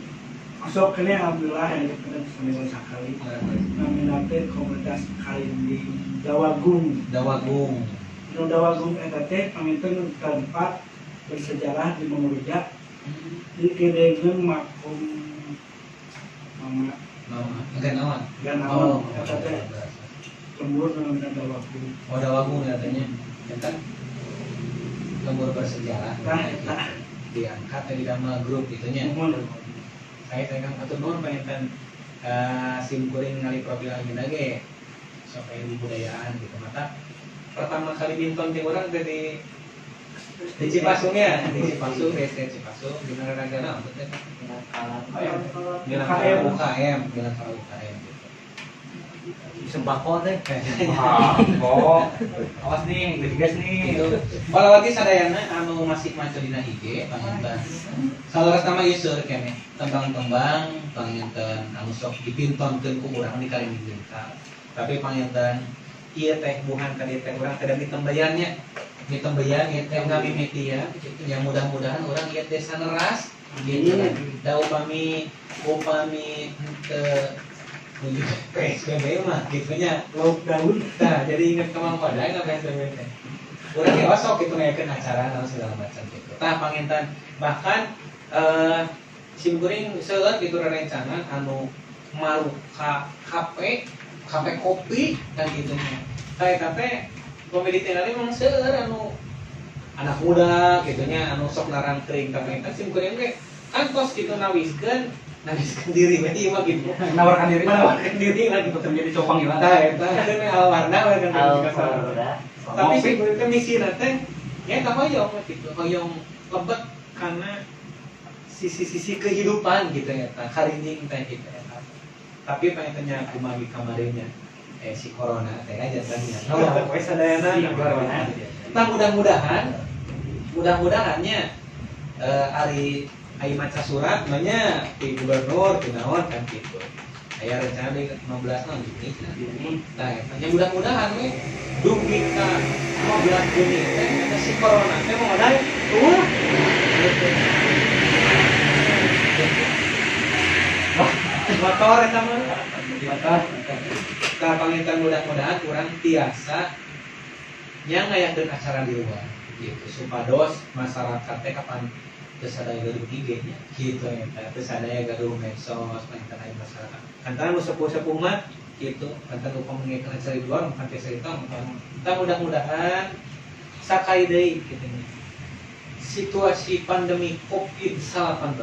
masuk keneh alhamdulillah yang dipengen seminggu sakali namina teh komunitas karinding Dawagung. Dawagung nu Dawagung eta teh panginten tempat bersejarah di Mangureja di kirengeun makom Mama Ganawan. Ganawan. Eta teh lembur namanya Dawagung. Oh, Dawagung katanya. Eta lembur bersejarah. Tah eta diangkat dari nama grup gitu nya. Saya teh Kang atur nuhun panginten sim kuring ngali profil ayeuna ge sok aya budayaan gitu mata. Pertama kali minton ti urang teh di Cipasung ya, di Cipasung, di SD Cipasung, di Naragana naon teh? UKM, bilang kalau UKM gitu. Sembako teh. Sembako. Awas nih, geus nih. Kalau lagi sadayana anu masih maca dina IG panginten. Saleres nama ieu seueur keneh. Tembang-tembang panginten anu sok dipintonkeun ku urang di Karinding Lingkar. Tapi panginten ieu teh buhan tadi teh urang teh ditembayan nya. Ditembayan ieu teh ngamimiti ya kitu nya mudah-mudahan urang ieu teh saneras gitu. Da upami upami henteu menuju PSBB mah gitunya lockdown. Nah, jadi ingat ke Mang Padang nggak PSBB teh. Urang ge osok gitu ngayakeun acara naon segala macam gitu. Tah panginten bahkan sim kuring seueur gitu rerencangan anu maruka KP KP kopi kan gitu nya. Tah eta teh pemilik tinggal memang seueur anu anak muda gitu nya anu sok narangkring tapi eta sim kuring ge kantos gitu nawiskeun diri berarti mah gitu. Menawarkan diri. Menawarkan diri lah gitu menjadi cowok panggilan. Tah eta teh alwarna we kan. Tapi sebenarnya misi teh ya eta hoyong gitu, hoyong lebet karena sisi-sisi kehidupan gitu ya ta, karinding teh gitu ya. Tapi pengennya kumaha kamarinya si corona teh aja tanya. Oh, we sadayana si corona. Tah mudah-mudahannya ari ai maca surat mah di gubernur di naon kan gitu. Aya rencana di 15 naon Juni. Nah, nya mudah-mudahan we dugi ka 15 Juni teh eta si corona teh mau ada tuh. Motor eta mah. Motor. Tah panginten mudah-mudahan urang tiasa nya ngayakeun acara di luar gitu supados masyarakat teh kapan teu sadaya gaduh IG nya gitu eta teu sadaya gaduh medsos panginten aya masyarakat kantan nu sepuh-sepuh mah gitu kantan upami ngayakeun acara di luar bukan teh cerita tah mudah-mudahan sakai deui kitu nya situasi pandemi Covid-19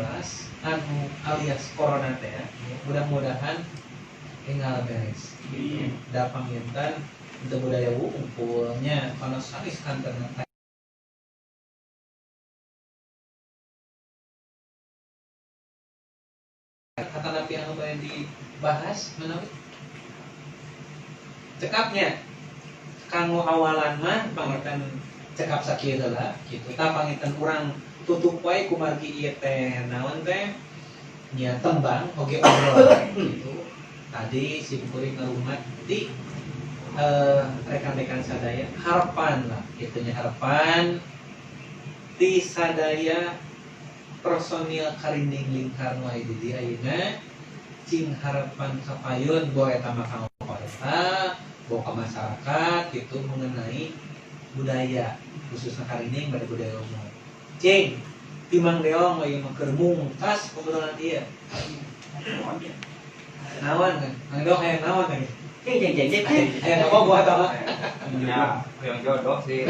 anu alias corona teh mudah-mudahan enggal beres gitu. Da panginten untuk budaya wungkulnya kana sanes kanten kata nabi anu bade dibahas menawi cekapnya kanggo awalan mah panginten cekap sakieu heula kitu tah panginten urang tutup wae kumargi ieu teh naon teh nya tembang oge obrolan gitu tadi si kuring ngarumat di rekan-rekan sadaya harapan lah gitunya harapan di sadaya personil Karinding Lingkar nu aya di dieu ayeuna cing harapan kapayun boh eta mah ka pemerintah boh ka masyarakat gitu mengenai budaya khususnya Karinding pada budaya umum cing timang deong we mah keur mungkas obrolan ieu naon kan Mang Deong hayang naon kan Cing cing cing cing. Hayang apa buat apa? Ya, yang jodoh sih.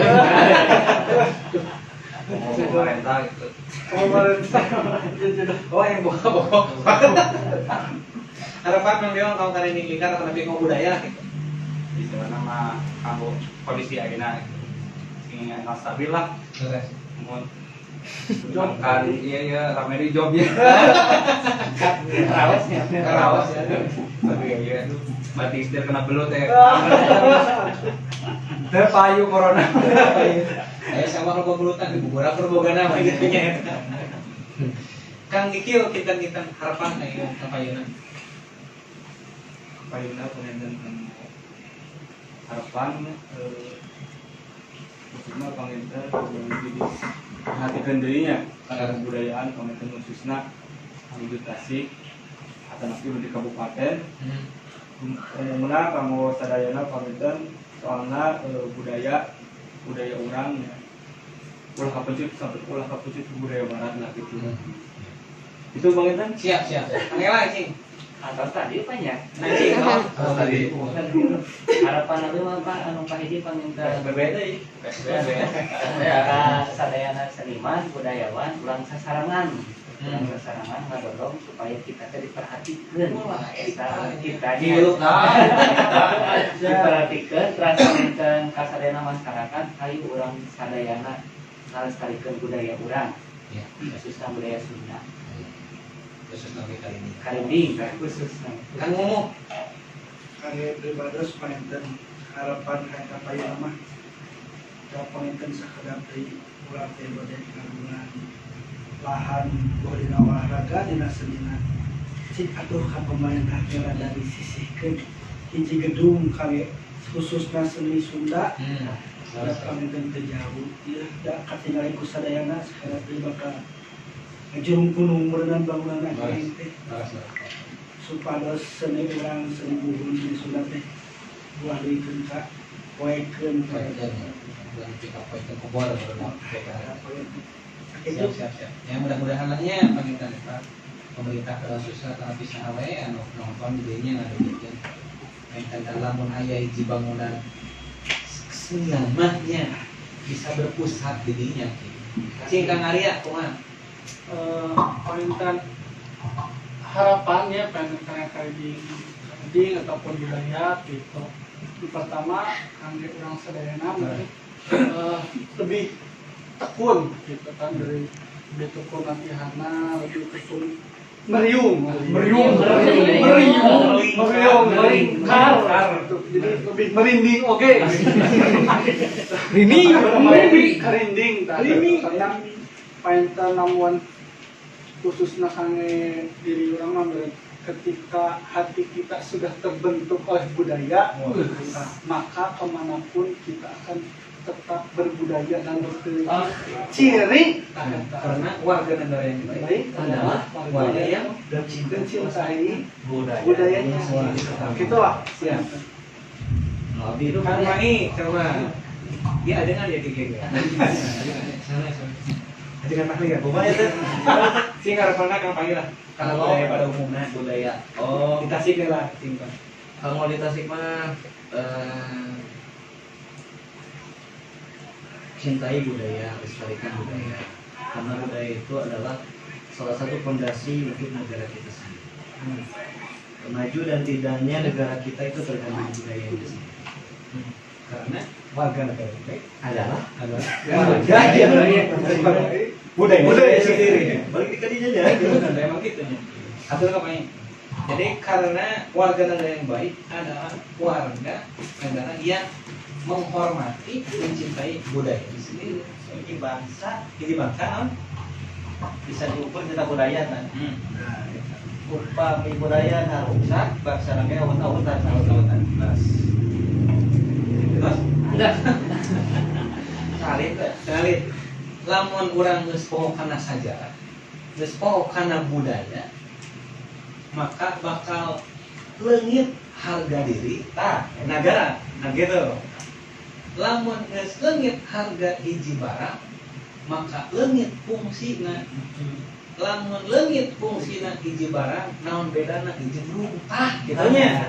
Mau pemerintah gitu. Pemerintah. Oh, yang bohong. Harapan Mang Deong kanggo Karinding Lingkar atau lebih kanggo budaya gitu. Istilahna mah kanggo kondisi ayeuna gitu. Sing stabil lah. Terus. Mun kan iya ya rame di job ya. Rawas ya. Rawas ya. Aduh iya mati istil kena belut ya. Teu payu corona. Aya sama kalau belutan di bubura perbogana mah gitu nya eta. Kang Dikil kinten-kinten harapan aya ka payuna. Payuna panginten harapan khususnya panginten jadi perhatikan dirinya karena kebudayaan panginten khususnya anu di Tasik atau nanti di kabupaten umumna kanggo sadayana panginten soalna budaya budaya urang ya ulah kapencut sampai ulah kapencut budaya barat lah gitu. Itu panginten siap siap. Kang cing. Atau tadi apa ya? Nah, cing. Oh, tadi. Harapan abdi mah Pak anu kahiji panginten PSBB deui. PSBB. Ka sadayana seniman budayawan urang sasarangan. Urang sasarangan ngadorong supaya kita teh diperhatikeun. Eta kita diperhatikeun terus panginten ka sadayana masyarakat hayu urang sadayana ngalestarikeun budaya urang. Ya, khususna budaya Sunda. Khususna oge Karinding. Karinding khususna. Kang Mumu. Kangge pribados panginten harapan ka payuna mah da panginten sakedap deui urang teh bade kagungan lahan boh dina olahraga dina senina cik atuh ka pemerintah teh rada disisihkeun hiji gedung kangge khususna seni Sunda. Da panginten teu jauh ieu da katingali ku sadayana sakedap deui bakal ngajurung gunung meureunan bangunan aing teh supados seni urang seni buhun seni Sunda teh ulah leuwihkeun ka poekeun siap siap ya mudah-mudahan lahnya panginten eta pemerintah khususnya tapi saha wae anu nonton di dinya ngadugikeun panginten lamun aya hiji bangunan kesenian mah nya bisa berpusat di dinya cing Kang Arya kumaha panginten harapannya pengen karinding ataupun budaya gitu. Yang pertama kangge urang sadayana mungkin lebih tekun gitu kan, dari lebih tekun latihanna, lebih tekun meriung melingkar gitu. Jadi lebih merinding oke. Merinding karinding tah karena painten namun khususnya kangge diri urang mah ketika hati kita sudah terbentuk oleh budaya, maka kemanapun kita akan tetap berbudaya dan berpilih ciri karena warga negara yang baik adalah warga yang mencintai budayanya. Gitulah. Siap. Kang Mai coba. Dia ada nggak ya di geng? Sana sana. Ajengan ahli ya, kumaha ya teh? Sing harapanna Kang Pai lah. Kalau budaya pada umumnya budaya. Oh, di Tasik lah, sing Pak. Kalau di Tasik mah cintai budaya, lestarikan budaya. Karena budaya itu adalah salah satu fondasi untuk negara kita sendiri. Maju dan tidaknya negara kita itu tergantung budaya itu sendiri. Karena warga negara baik adalah warga yang budaya sendiri. Balik di kadinya aja. Emang gitu ya. Atur apa? Jadi karena warga negara yang baik adalah warga negara yang menghormati, mencintai budaya itu sendiri. Ini bangsa bisa diukur tentang budaya kan. Upami budaya rusak, bangsa namanya awut-awutan, awut-awutan. Terus? Enggak. Salit, salit. Lamun urang geus poho kana sajarah, geus poho kana budaya, maka bakal leungit harga diri tah negara. Nah gitu. Lamun geus leungit harga hiji barang, maka leungit fungsina. Lamun leungit fungsina hiji barang, naon bedana hiji runtah kitu nya.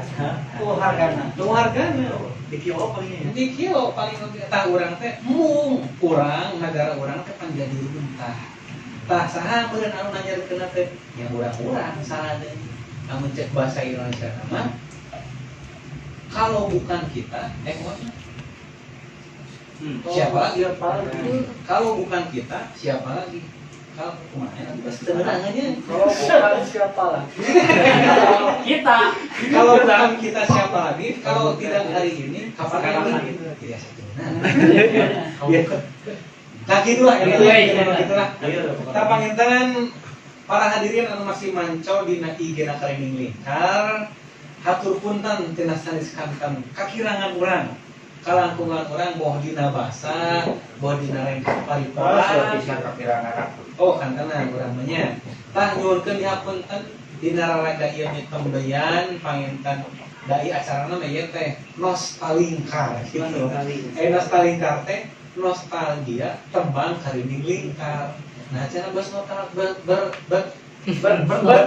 Ku hargana. Nu hargana di kilo paling di kilo paling tah urang teh mung urang nagara urang teh pan jadi runtah. Tah saha meureun anu nanyakeun teh nya urang-urang saha deui. Lamun cek bahasa Indonesia mah kalau bukan kita kumaha? Siapa lagi? Kalau bukan kita, siapa lagi? Kalau kumaha sebenarnya kalau bukan siapa lagi? Kita. Kalau bukan kita siapa lagi? Kalau tidak hari ini, kapan lagi? Tidak satu. Nah gitulah, gitulah. Kita panginten para hadirin anu masih manco dina IG na Karinding Lingkar, hatur punten tina sanes kanten kakirangan urang. Kalangkungan orang boh dina basa, boh dina rengkap paripora. Oh, kantenan urang mah nya. Tah nyuhunkeun dihapunten dina raraga ieu mitembeyan panginten dai acarana mah ieu teh nostalingkar gitu. Nostalingkar teh nostalgia tembang karinding lingkar. Nah, cenah bos nostal ber ber ber ber ber ber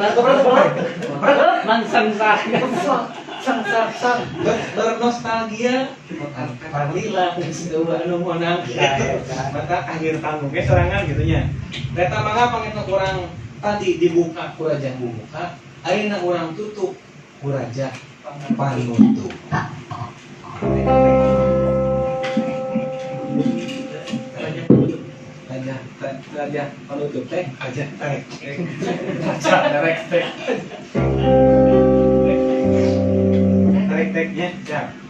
sang bernostalgia panglila geus anu meunang maka akhir tanggung ge serangan gitu nya. Eta mangga panginten urang tadi dibuka ku Raja Bumuka, ayeuna urang tutup ku Raja Panutup. Raja Panutup teh Raja Trek. Raja Trek teh. Trek. Tek-teknya. Siap.